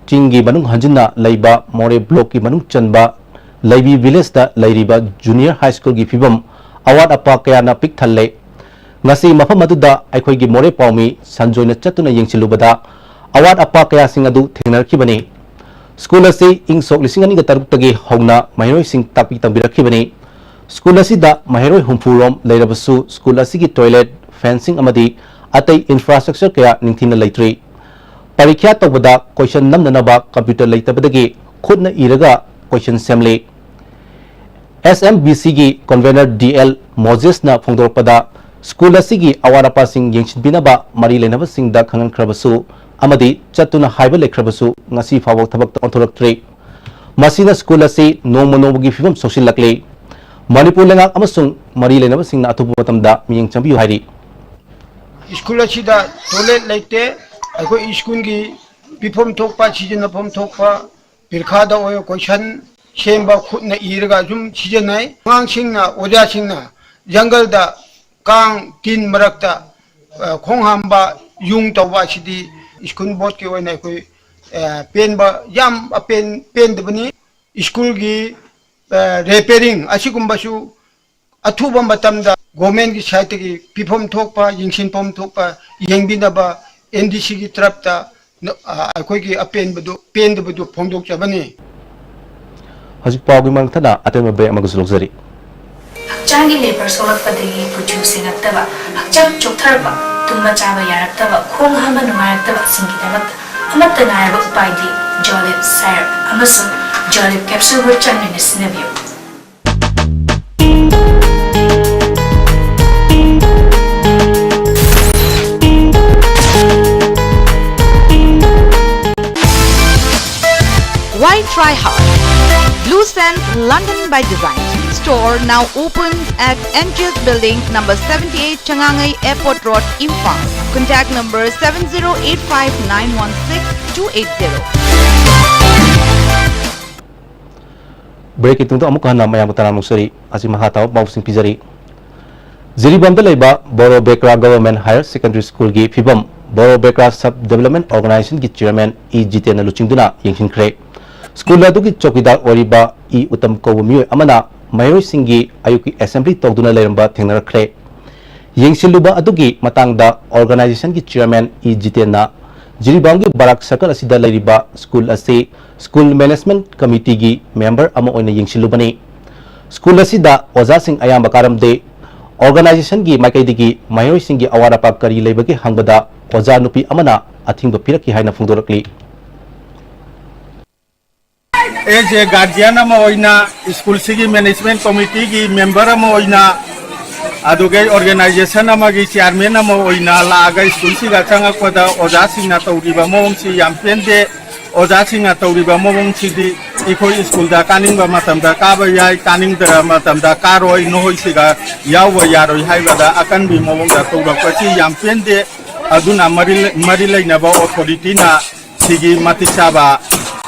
ꯆꯤꯡꯒꯤ ꯃꯅꯨꯡ ꯍꯟꯖꯤꯟꯅ ꯂꯩꯕ ꯃꯣꯔꯦ Blockꯀꯤ ꯃꯅꯨꯡ ꯆꯟꯕ ꯂꯩꯕꯤ Villageꯇ ꯂꯩꯔꯤꯕ Junior High Schoolꯒꯤ ꯐꯤꯕꯝ ꯑꯋꯥꯠ ꯑꯄꯥ ꯀꯌꯥꯅ ꯄꯤꯛ ꯊꯜꯂꯦ꯫ ꯉꯁꯤ ꯃꯐꯝ ꯑꯗꯨꯗ ꯑꯩꯈꯣꯏꯒꯤ ꯃꯣꯔꯦ ꯄꯥꯎꯃꯤ ꯁꯟꯖꯣꯏꯅ ꯆꯠꯇꯨꯅ ꯌꯦꯡꯁꯤꯜꯂꯨꯕꯗ ꯑꯋꯥꯠ ꯑꯄꯥ ꯀꯌꯥꯁꯤꯡ ꯑꯗꯨ ꯊꯦꯡꯅꯔꯛꯈꯤꯕꯅꯤ꯫ School ꯑꯁꯤ ꯏꯪ ꯁꯣꯛ ꯂꯤꯁꯤꯡ ꯑꯅꯤꯒ ꯇꯔꯨꯛꯇꯒꯤ ꯍꯧꯅ ꯃꯍꯩꯔꯣꯏꯁꯤꯡ ꯇꯥꯛꯄꯤ ꯇꯝꯕꯤꯔꯛꯈꯤꯕꯅꯤ꯫ ꯁ꯭ꯀꯨꯜ ꯑꯁꯤꯗ ꯃꯍꯩꯔꯣꯏ ꯍꯨꯝꯐꯨ ꯔꯣꯝ ꯂꯩꯔꯕꯁꯨ, ꯁ꯭ꯀꯨꯜ ꯑꯁꯤꯒꯤ ꯇꯣꯏꯂꯦꯠ, ꯐꯦꯟꯁꯤꯡ ꯑꯃꯗꯤ ꯑꯇꯩ ꯏꯟꯐ꯭ꯔꯥꯁ꯭ꯇ꯭ꯔꯛꯆꯔ ꯀꯌꯥ ꯅꯤꯡꯊꯤꯅ ꯂꯩꯇ꯭ꯔꯤ꯫ ꯄꯔꯤꯈ꯭ꯌꯥ ꯇꯧꯕꯗ ꯀꯣꯏꯁꯟ ꯅꯝꯅꯅꯕ ꯀꯝꯄ꯭ꯌꯨꯇꯔ ꯂꯩꯇꯕꯗꯒꯤ ꯈꯨꯠꯅ ꯏꯔꯒ ꯀꯣꯏꯁꯟ ꯁꯦꯝꯂꯤ꯫ ꯑꯦꯁ ꯑꯦꯝ ꯕꯤ ꯁꯤꯒꯤ ꯀꯟꯚꯦꯅꯔ ꯗꯤ ꯑꯦꯜ ꯃꯣꯖꯦꯁꯅ ꯐꯣꯡꯗꯣꯔꯛꯄꯗ, ꯁ꯭ꯀꯨꯜ ꯑꯁꯤꯒꯤ ꯑꯋꯥꯠ ꯑꯄꯥꯁꯤꯡ ꯌꯦꯡꯁꯤꯟꯕꯤꯅꯕ ꯃꯔꯤ ꯂꯩꯅꯕꯁꯤꯡꯗ ꯈꯪꯍꯟꯈ꯭ꯔꯕꯁꯨ ꯑꯃꯗꯤ ꯆꯠꯇꯨꯅ ꯍꯥꯏꯕ ꯂꯩꯈ꯭ꯔꯕꯁꯨ, ꯉꯁꯤ ꯐꯥꯎꯕ ꯊꯕꯛꯇ ꯑꯣꯟꯊꯣꯔꯛꯇ꯭ꯔꯤ꯫ ꯃꯁꯤꯅ ꯁ꯭ꯀꯨꯜ ꯑꯁꯤ ꯅꯣꯡꯃ ꯅꯣꯡꯃꯒꯤ ꯐꯤꯕꯝ ꯁꯣꯛꯆꯤꯜꯂꯛꯂꯤ꯫ ꯃꯅꯤꯄꯨꯔ ꯂꯩꯉꯥꯛ ꯑꯃꯁꯨꯡ ꯃꯔꯤ ꯂꯩꯅꯕꯁꯤꯡꯅ ꯑꯊꯨꯕ ꯃꯇꯝꯗ ꯃꯤꯠꯌꯦꯡ ꯆꯪꯕꯤꯌꯨ ꯍꯥꯏꯔꯤ꯫ ꯁ꯭ꯀꯨꯜ ꯑꯁꯤꯗ ꯇꯣꯏꯂꯦꯠ ꯂꯩꯇꯦ꯫ ꯑꯩꯈꯣꯏ ꯁ꯭ꯀꯨꯜꯒꯤ ꯄꯤꯐꯝ ꯊꯣꯛꯄ, ꯁꯤꯖꯤꯟꯅꯐꯝ ꯊꯣꯛꯄ, ꯄꯤꯔꯈꯥꯗ ꯑꯣꯏꯔꯣ, ꯀꯣꯏꯁꯟ ꯁꯦꯝꯕ ꯈꯨꯠꯅ ꯏꯔꯒ ꯑꯗꯨꯝ ꯁꯤꯖꯤꯟꯅꯩ꯫ ꯑꯉꯥꯡꯁꯤꯡꯅ, ꯑꯣꯖꯥꯁꯤꯡꯅ ꯖꯪꯒꯜꯗ ꯀꯥꯡ ꯇꯤꯟ ꯃꯔꯛꯇ, ꯑ, ꯈꯣꯡ ꯍꯥꯝꯕ, ꯌꯨꯡ ꯇꯧꯕ ꯑꯁꯤꯗꯤ ꯁ꯭ꯀꯨꯜ ꯕꯣꯔꯗꯀꯤ ꯑꯣꯏꯅ ꯑꯩꯈꯣꯏ, ꯑ, ꯄꯦꯟꯕ, ꯌꯥꯝ ꯑꯄꯦꯟ-, ꯄꯦꯟꯗꯕꯅꯤ꯫ ꯁ꯭ꯀꯨꯜꯒꯤ, ꯑ, ꯔꯤꯄꯦꯌꯔꯤꯡ ꯑꯁꯤꯒꯨꯝꯕꯁꯨ ꯑꯊꯨꯕ ꯃꯇꯝꯗ ꯒꯣꯔꯃꯦꯟꯒꯤ ꯁꯥꯏꯠꯇꯒꯤ ꯄꯤꯐꯝ ꯊꯣꯛꯄ, ꯌꯦꯡꯁꯤꯟꯐꯝ ꯊꯣꯛꯄ ꯌꯦꯡꯕꯤꯅꯕ ꯑꯦꯟ ꯗꯤ ꯁꯤꯒꯤ ꯇꯔꯞꯇ ꯅ-, ꯑ, ꯑꯩꯈꯣꯏꯒꯤ ꯑꯄꯦꯟꯕꯗꯨ, ꯄꯦꯟꯗꯕꯗꯨ ꯐꯣꯡꯗꯣꯛꯆꯕꯅꯤ꯫ ꯍꯧꯖꯤꯛ ꯄꯥꯎꯒꯤ ꯃꯊꯛꯇ ꯑꯇꯦꯟꯕ ꯕ꯭ꯔꯦꯛ ꯑꯃꯒꯁꯨ ꯂꯧꯖꯔꯤ꯫ ꯍꯛꯆꯥꯡꯒꯤ ꯂꯦꯕꯔ ꯁꯣꯛꯂꯛꯄꯗꯒꯤ ꯀꯨꯆꯨ ꯁꯦꯡꯉꯛꯇꯕ, ꯍꯛꯆꯥꯡ ꯆꯣꯛꯊꯔꯛꯄ, ꯇꯨꯝꯕ ꯆꯥꯕ ꯌꯥꯔꯛꯇꯕ, ꯈꯣꯡ ꯍꯥꯝꯕ ꯅꯨꯡꯉꯥꯏꯔꯛꯇꯕꯁꯤꯡꯒꯤꯗꯃꯛꯇ ꯑꯃꯠꯇ ꯉꯥꯏꯔꯕ ꯎꯄꯥꯏꯗꯤ ꯖꯣꯂꯤꯞ ꯁꯥꯏꯔꯞ ꯑꯃꯁꯨꯡ ꯖꯣꯂꯤꯞ ꯀꯦꯞꯁꯨꯜ ꯒꯨꯂꯤ ꯆꯥꯡ ꯅꯥꯏꯅ ꯁꯤꯖꯤꯟꯅꯕꯤꯌꯨ꯫ Why try hard? Blue Sands London by Design store now opens at N G S Building, number seventy-eight, Changangei Airport Road, Imphal. Contact number seven zero eight five nine one six two eight zero. ꯕ꯭ꯔꯦꯛꯀꯤ ꯇꯨꯡꯗ ꯑꯃꯨꯛ ꯍꯟꯅ ꯃꯌꯥꯝꯕꯨ ꯇꯔꯥꯝꯅ ꯑꯣꯛꯆꯔꯤ꯫ ꯑꯁꯤ ꯃꯈꯥ ꯇꯥꯕ ꯄꯥꯎꯁꯤꯡ ꯄꯤꯖꯔꯤ꯫ ꯖꯤꯔꯤꯕꯥꯝꯗ ꯂꯩꯕ ꯕꯣꯔꯣ ꯕꯦꯀ꯭ꯔꯥ ꯒꯚꯔꯟꯃꯦꯟꯠ ꯍꯥꯌꯔ ꯁꯦꯀꯦꯟꯗꯔꯤ ꯁ꯭ꯀꯨꯜꯒꯤ ꯐꯤꯕꯝ ꯕꯣꯔꯣ ꯕꯦꯀ꯭ꯔꯥ ꯁꯕ ꯗꯤꯚꯦꯂꯞꯃꯦꯟꯠ ꯑꯣꯔꯒꯅꯥꯏꯖꯦꯁꯟꯒꯤ ꯆꯤꯌꯔꯃꯦꯟ ꯏ ꯖꯤꯇꯦꯟꯅ ꯂꯨꯆꯤꯡꯗꯨꯅ ꯌꯦꯡꯁꯤꯟꯈ꯭ꯔꯦ꯫ ꯁ꯭ꯀꯨꯜ ꯑꯗꯨꯒꯤ ꯆꯧꯀꯤꯗꯥꯔ ꯑꯣꯏꯔꯤꯕ ꯏ ꯎꯇꯝ ꯀꯧꯕ ꯃꯤꯑꯣꯏ ꯑꯃꯅ ꯃꯍꯩꯔꯣꯏꯁꯤꯡꯒꯤ ꯑꯌꯨꯛꯀꯤ ꯑꯦꯁꯦꯝꯕ꯭ꯂꯤ ꯇꯧꯗꯨꯅ ꯂꯩꯔꯝꯕ ꯊꯦꯡꯅꯔꯛꯈ꯭ꯔꯦ꯫ ꯌꯦꯡꯁꯤꯜꯂꯨꯕ ꯑꯗꯨꯒꯤ ꯃꯇꯥꯡꯗ ꯑꯣꯔꯒꯅꯥꯏꯖꯦꯁꯟꯒꯤ ꯆꯤꯌꯔꯃꯦꯟ ꯏ ꯖꯤꯇꯦꯟꯅ ꯖꯤꯔꯤꯕꯥꯝꯒꯤ ꯕꯔꯥꯛ ꯁꯔꯀꯜ ꯑꯁꯤꯗ ꯂꯩꯔꯤꯕ ꯁ꯭ꯀꯨꯜ ꯑꯁꯤ ꯁ꯭ꯀꯨꯜ ꯃꯦꯅꯦꯖꯃꯦꯟꯠ ꯀꯃꯤꯇꯤꯒꯤ ꯃꯦꯝꯕꯔ ꯑꯃ ꯑꯣꯏꯅ ꯌꯦꯡꯁꯤꯜꯂꯨꯕꯅꯤ꯫ ꯁ꯭ꯀꯨꯜ ꯑꯁꯤꯗ ꯑꯣꯖꯥꯁꯤꯡ ꯑꯌꯥꯝꯕ ꯀꯥꯔꯝꯗꯦ꯫ ꯑꯣꯔꯒꯅꯥꯏꯖꯦꯁꯟꯒꯤ ꯃꯥꯏꯀꯩꯗꯒꯤ ꯃꯍꯩꯔꯣꯏꯁꯤꯡꯒꯤ ꯑꯋꯥꯠ ꯑꯄꯥ ꯀꯔꯤ ꯂꯩꯕꯒꯦ ꯍꯪꯕꯗ ꯑꯣꯖꯥ ꯅꯨꯄꯤ ꯑꯃꯅ ꯑꯊꯤꯡꯕ ꯄꯤꯔꯛꯈꯤ ꯍꯥꯏꯅ ꯐꯣꯡꯗꯣꯔꯛꯂꯤ꯫ ꯑꯦꯖ ꯑꯦ ꯒꯥꯔꯖꯤꯌꯥꯟ ꯑꯃ ꯑꯣꯏꯅ, ꯁ꯭ꯀꯨꯜꯁꯤꯒꯤ ꯃꯦꯅꯦꯖꯃꯦꯟ ꯀꯣꯃꯤꯇꯤꯒꯤ ꯃꯦꯝꯕꯔ ꯑꯃ ꯑꯣꯏꯅ, ꯑꯗꯨꯒ ꯑꯣꯔꯒꯅꯥꯏꯖꯦꯁꯟ ꯑꯃꯒꯤ ꯆꯤꯌꯥꯔꯃꯦꯟ ꯑꯃ ꯑꯣꯏꯅ ꯂꯥꯛꯑꯒ ꯁ꯭ꯀꯨꯜꯁꯤꯗ ꯆꯪꯉꯛꯄꯗ ꯑꯣꯖꯥꯁꯤꯡꯅ ꯇꯧꯔꯤꯕ ꯃꯑꯣꯡꯁꯤ ꯌꯥꯝ ꯄꯦꯟꯗꯦ꯫ ꯑꯣꯖꯥꯁꯤꯡꯅ ꯇꯧꯔꯤꯕ ꯃꯑꯣꯡꯁꯤꯗꯤ ꯑꯩꯈꯣꯏ ꯁ꯭ꯀꯨꯜꯗ ꯀꯥꯅꯤꯡꯕ ꯃꯇꯝꯗ ꯀꯥꯕ ꯌꯥꯏ, ꯀꯥꯅꯤꯡꯗꯕ ꯃꯇꯝꯗ ꯀꯥꯔꯣꯏ, ꯅꯈꯣꯏꯁꯤꯒ ꯌꯥꯎꯕ ꯌꯥꯔꯣꯏ ꯍꯥꯏꯕꯗ ꯑꯀꯟꯕꯤ ꯃꯑꯣꯡꯗ ꯇꯧꯔꯛꯄꯁꯤ ꯌꯥꯝ ꯄꯦꯟꯗꯦ꯫ ꯑꯗꯨꯅ ꯃꯔꯤ ꯃꯔꯤ ꯂꯩꯅꯕ ꯑꯣꯊꯣꯔꯤꯇꯤꯅ ꯁꯤꯒꯤ ꯃꯇꯤꯛ ꯆꯥꯕ,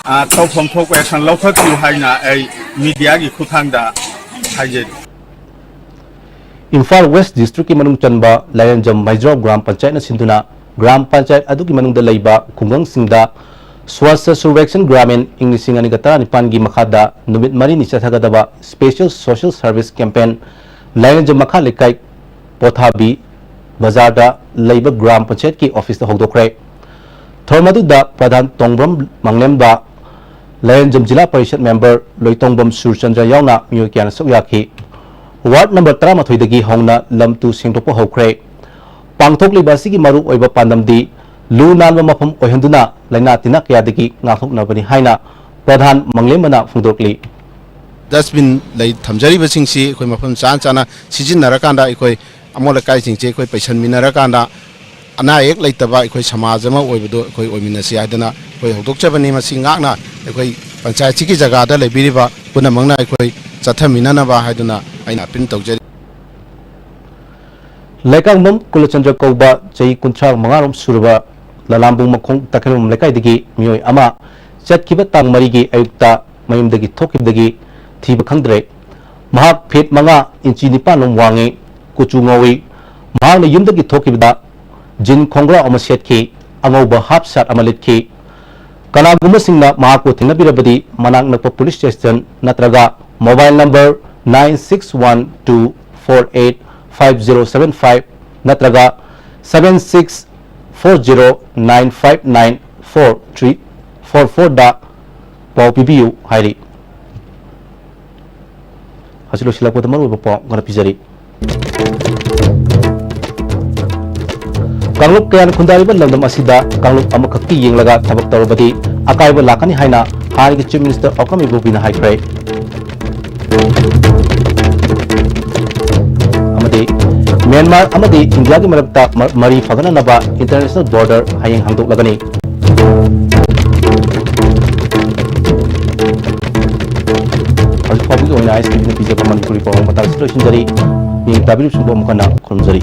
ꯑ, ꯇꯧꯐꯝ ꯊꯣꯛꯄ ꯑꯦꯛꯁꯟ ꯂꯧꯈꯠꯄꯤꯌꯨ ꯍꯥꯏꯅ ꯑꯩ ꯃꯤꯗꯤꯌꯥꯒꯤ ꯈꯨꯠꯊꯥꯡꯗ ꯍꯥꯏꯖꯔꯤ꯫ ꯏꯝꯐꯥꯜ ꯋꯦꯁ ꯗꯤꯁꯇ꯭ꯔꯤꯛꯀꯤ ꯃꯅꯨꯡ ꯆꯟꯕ ꯂꯥꯏꯔꯦꯟꯖꯝ ꯃꯩꯖ꯭ꯔꯥꯎ ꯒ꯭ꯔꯥꯝ ꯄꯟꯆꯥꯌꯠꯅ ꯁꯤꯟꯗꯨꯅ ꯒ꯭ꯔꯥꯝ ꯄꯟꯆꯥꯌꯠ ꯑꯗꯨꯒꯤ ꯃꯅꯨꯡꯗ ꯂꯩꯕ ꯈꯨꯡꯒꯪꯁꯤꯡꯗ ꯁ꯭ꯋꯥꯁꯊ ꯁꯨꯔꯚꯦꯛꯁꯟ ꯒ꯭ꯔꯥꯃꯤꯟ ꯏꯪ ꯂꯤꯁꯤꯡ ꯑꯅꯤꯒ ꯇꯔꯥꯅꯤꯄꯥꯟꯒꯤ ꯃꯈꯥꯗ ꯅꯨꯃꯤꯠ ꯃꯔꯤꯅꯤ ꯆꯠꯊꯒꯗꯕ ꯁ꯭ꯄꯦꯁꯦꯜ ꯁꯣꯁꯤꯌꯦꯜ ꯁꯔꯚꯤꯁ ꯀꯦꯝꯄꯦꯟ ꯂꯥꯏꯔꯦꯟꯖꯝ ꯃꯈꯥ ꯂꯩꯀꯥꯏ ꯄꯣꯊꯥꯕꯤ ꯕꯖꯥꯔꯗ ꯂꯩꯕ ꯒ꯭ꯔꯥꯝ ꯄꯟꯆꯥꯌꯠꯀꯤ ꯑꯣꯐꯤꯁꯇ ꯍꯧꯗꯣꯛꯈ꯭ꯔꯦ꯫ ꯊꯧꯔꯝ ꯑꯗꯨꯗ ꯄ꯭ꯔꯙꯥꯟ ꯇꯣꯡꯕ꯭ꯔꯝ ꯃꯪꯂꯦꯝꯕ, ꯂꯥꯏꯔꯦꯟꯖꯝ ꯖꯤꯂꯥ ꯄꯔꯤꯁꯠ ꯃꯦꯝꯕꯔ ꯂꯣꯏꯇꯣꯡꯕꯝ ꯁꯨꯔꯆꯟꯗ꯭ꯔ ꯌꯥꯎꯅ ꯃꯤꯑꯣꯏ ꯀꯌꯥꯅ ꯁꯔꯨꯛ ꯌꯥꯈꯤ꯫ ꯋꯥꯔꯗ ꯅꯝꯕꯔ ꯇꯔꯥꯃꯥꯊꯣꯏꯗꯒꯤ ꯍꯧꯅ ꯂꯝ ꯇꯨ ꯁꯦꯡꯗꯣꯛꯄ ꯍꯧꯈ꯭ꯔꯦ꯫ ꯄꯥꯡꯊꯣꯛꯂꯤꯕ ꯑꯁꯤꯒꯤ ꯃꯔꯨꯑꯣꯏꯕ ꯄꯥꯟꯗꯝꯗꯤ ꯂꯨ ꯅꯥꯟꯕ ꯃꯐꯝ ꯑꯣꯏꯍꯟꯗꯨꯅ ꯂꯥꯏꯅꯥ ꯇꯤꯟꯅꯥ ꯀꯌꯥꯗꯒꯤ ꯉꯥꯛꯊꯣꯛꯅꯕꯅꯤ ꯍꯥꯏꯅ ꯄ꯭ꯔꯙꯥꯟ ꯃꯪꯂꯦꯝꯕꯅ ꯐꯣꯡꯗꯣꯛꯂꯤ꯫ ꯗꯁꯕꯤꯟ ꯂꯩ ꯊꯝꯖꯔꯤꯕꯁꯤꯡꯁꯤ ꯑꯩꯈꯣꯏ ꯃꯐꯝ ꯆꯥꯅ ꯆꯥꯅ ꯁꯤꯖꯤꯟꯅꯔꯀꯥꯟꯗ ꯑꯩꯈꯣꯏ ꯑꯃꯣꯠ ꯑꯀꯥꯏꯁꯤꯡꯁꯦ ꯑꯩꯈꯣꯏ ꯄꯩꯁꯟꯃꯤꯟꯅꯔꯀꯥꯟꯗ ꯑꯅꯥ ꯑꯌꯦꯛ ꯂꯩꯇꯕ ꯑꯩꯈꯣꯏ ꯁꯃꯥꯖ ꯑꯃ ꯑꯣꯏꯕꯗꯣ ꯑꯩꯈꯣꯏ ꯑꯣꯏꯃꯤꯟꯅꯁꯤ ꯍꯥꯏꯗꯅ ꯑꯩꯈꯣꯏ ꯍꯧꯗꯣꯛꯆꯕꯅꯤ꯫ ꯃꯁꯤ ꯉꯥꯛꯅ ꯑꯩꯈꯣꯏ ꯄꯟꯆꯥꯌꯠꯁꯤꯒꯤ ꯖꯒꯥꯗ ꯂꯩꯕꯤꯔꯤꯕ ꯄꯨꯝꯅꯃꯛꯅ ꯑꯩꯈꯣꯏ ꯆꯠꯊꯃꯤꯟꯅꯅꯕ ꯍꯥꯏꯗꯨꯅ ꯑꯩꯅ ꯑꯄꯤꯜ ꯇꯧꯖꯔꯤ꯫ ꯂꯩꯀꯥꯡꯕꯝ ꯀꯨꯂꯆꯟꯗ꯭ꯔ ꯀꯧꯕ ꯆꯍꯤ ꯀꯨꯟꯊ꯭ꯔꯥ ꯃꯉꯥꯔꯣꯝ ꯁꯨꯔꯕ ꯂꯂꯥꯝꯕꯨꯡ ꯃꯈꯣꯡ ꯇꯈꯦꯜꯕꯝ ꯂꯩꯀꯥꯏꯗꯒꯤ ꯃꯤꯑꯣꯏ ꯑꯃ ꯆꯠꯈꯤꯕ ꯇꯥꯡ ꯃꯔꯤꯒꯤ ꯑꯌꯨꯛꯇ ꯃꯌꯨꯝꯗꯒꯤ ꯊꯣꯛꯈꯤꯕꯗꯒꯤ ꯊꯤꯕ ꯈꯪꯗ꯭ꯔꯦ꯫ ꯃꯍꯥꯛ ꯐꯤꯠ ꯃꯉꯥ ꯏꯟꯆꯤ ꯅꯤꯄꯥꯟ ꯂꯣꯝ ꯋꯥꯡꯉꯤ, ꯀꯨꯆꯨ ꯉꯧꯏ꯫ ꯃꯍꯥꯛꯅ ꯌꯨꯝꯗꯒꯤ ꯊꯣꯛꯈꯤꯕꯗ ꯖꯤꯟ ꯈꯣꯡꯒ꯭ꯔꯥꯎ ꯑꯃ ꯁꯦꯠꯈꯤ, ꯑꯉꯧꯕ ꯍꯥꯞ ꯁꯥꯔꯠ ꯑꯃ ꯂꯤꯠꯈꯤ꯫ ꯀꯅꯥꯒꯨꯝꯕꯁꯤꯡꯅ ꯃꯍꯥꯛꯄꯨ ꯊꯦꯡꯅꯕꯤꯔꯕꯗꯤ ꯃꯅꯥꯛ ꯅꯛꯄ ꯄꯨꯂꯤꯁ ꯁ꯭ꯇꯦꯁꯟ ꯅꯠꯇ꯭ꯔꯒ mobile number nine six one two four eight five zero seven five ꯅꯠꯇ꯭ꯔꯒ seven six four zero nine five nine four three four four ꯗ ꯄꯥꯎ ꯄꯤꯕꯤꯌꯨ ꯍꯥꯏꯔꯤ꯫ ꯃꯁꯤ ꯂꯣꯏꯁꯤꯜꯂꯛꯄꯗ ꯃꯔꯨꯑꯣꯏꯕ ꯄꯥꯎ ꯈꯔ ꯄꯤꯖꯔꯤ꯫ ꯀꯥꯡꯂꯨꯞ ꯀꯌꯥꯅ ꯈꯨꯟꯗꯥꯔꯤꯕ ꯂꯝꯗꯝ ꯑꯁꯤꯗ ꯀꯥꯡꯂꯨꯞ ꯑꯃꯈꯛꯀꯤ ꯌꯦꯡꯂꯒ ꯊꯕꯛ ꯇꯧꯔꯕꯗꯤ ꯑꯀꯥꯏꯕ ꯂꯥꯛꯀꯅꯤ ꯍꯥꯏꯅ ꯍꯥꯟꯅꯒꯤ Chief Minister ꯑꯣꯀꯥꯝ ꯏꯕꯣꯕꯤꯅ ꯍꯥꯏꯈ꯭ꯔꯦ꯫ ꯑꯃꯗꯤ ꯃ꯭ꯌꯥꯟꯃꯥꯔ ꯑꯃꯗꯤ ꯏꯟꯗꯤꯌꯥꯒꯤ ꯃꯔꯛꯇ ꯃ-, ꯃꯔꯤ ꯐꯒꯠꯅꯅꯕ international border ꯍꯌꯦꯡ ꯍꯥꯡꯗꯣꯛꯂꯒꯅꯤ꯫ ꯍꯧꯖꯤꯛ ꯐꯥꯎꯕꯒꯤ ꯑꯣꯏꯅ ISTVꯅ ꯄꯤꯖꯕ ꯃꯅꯤꯄꯨꯔꯤ ꯄꯥꯎ ꯃꯇꯥꯡ ꯑꯁꯤꯗ ꯂꯣꯏꯁꯤꯟꯖꯔꯤ꯫ ꯃꯤꯡ ꯇꯥꯕꯤꯔꯤꯕꯁꯤꯡꯕꯨ ꯑꯃꯨꯛ ꯍꯟꯅ ꯈꯨꯔꯨꯝꯖꯔꯤ꯫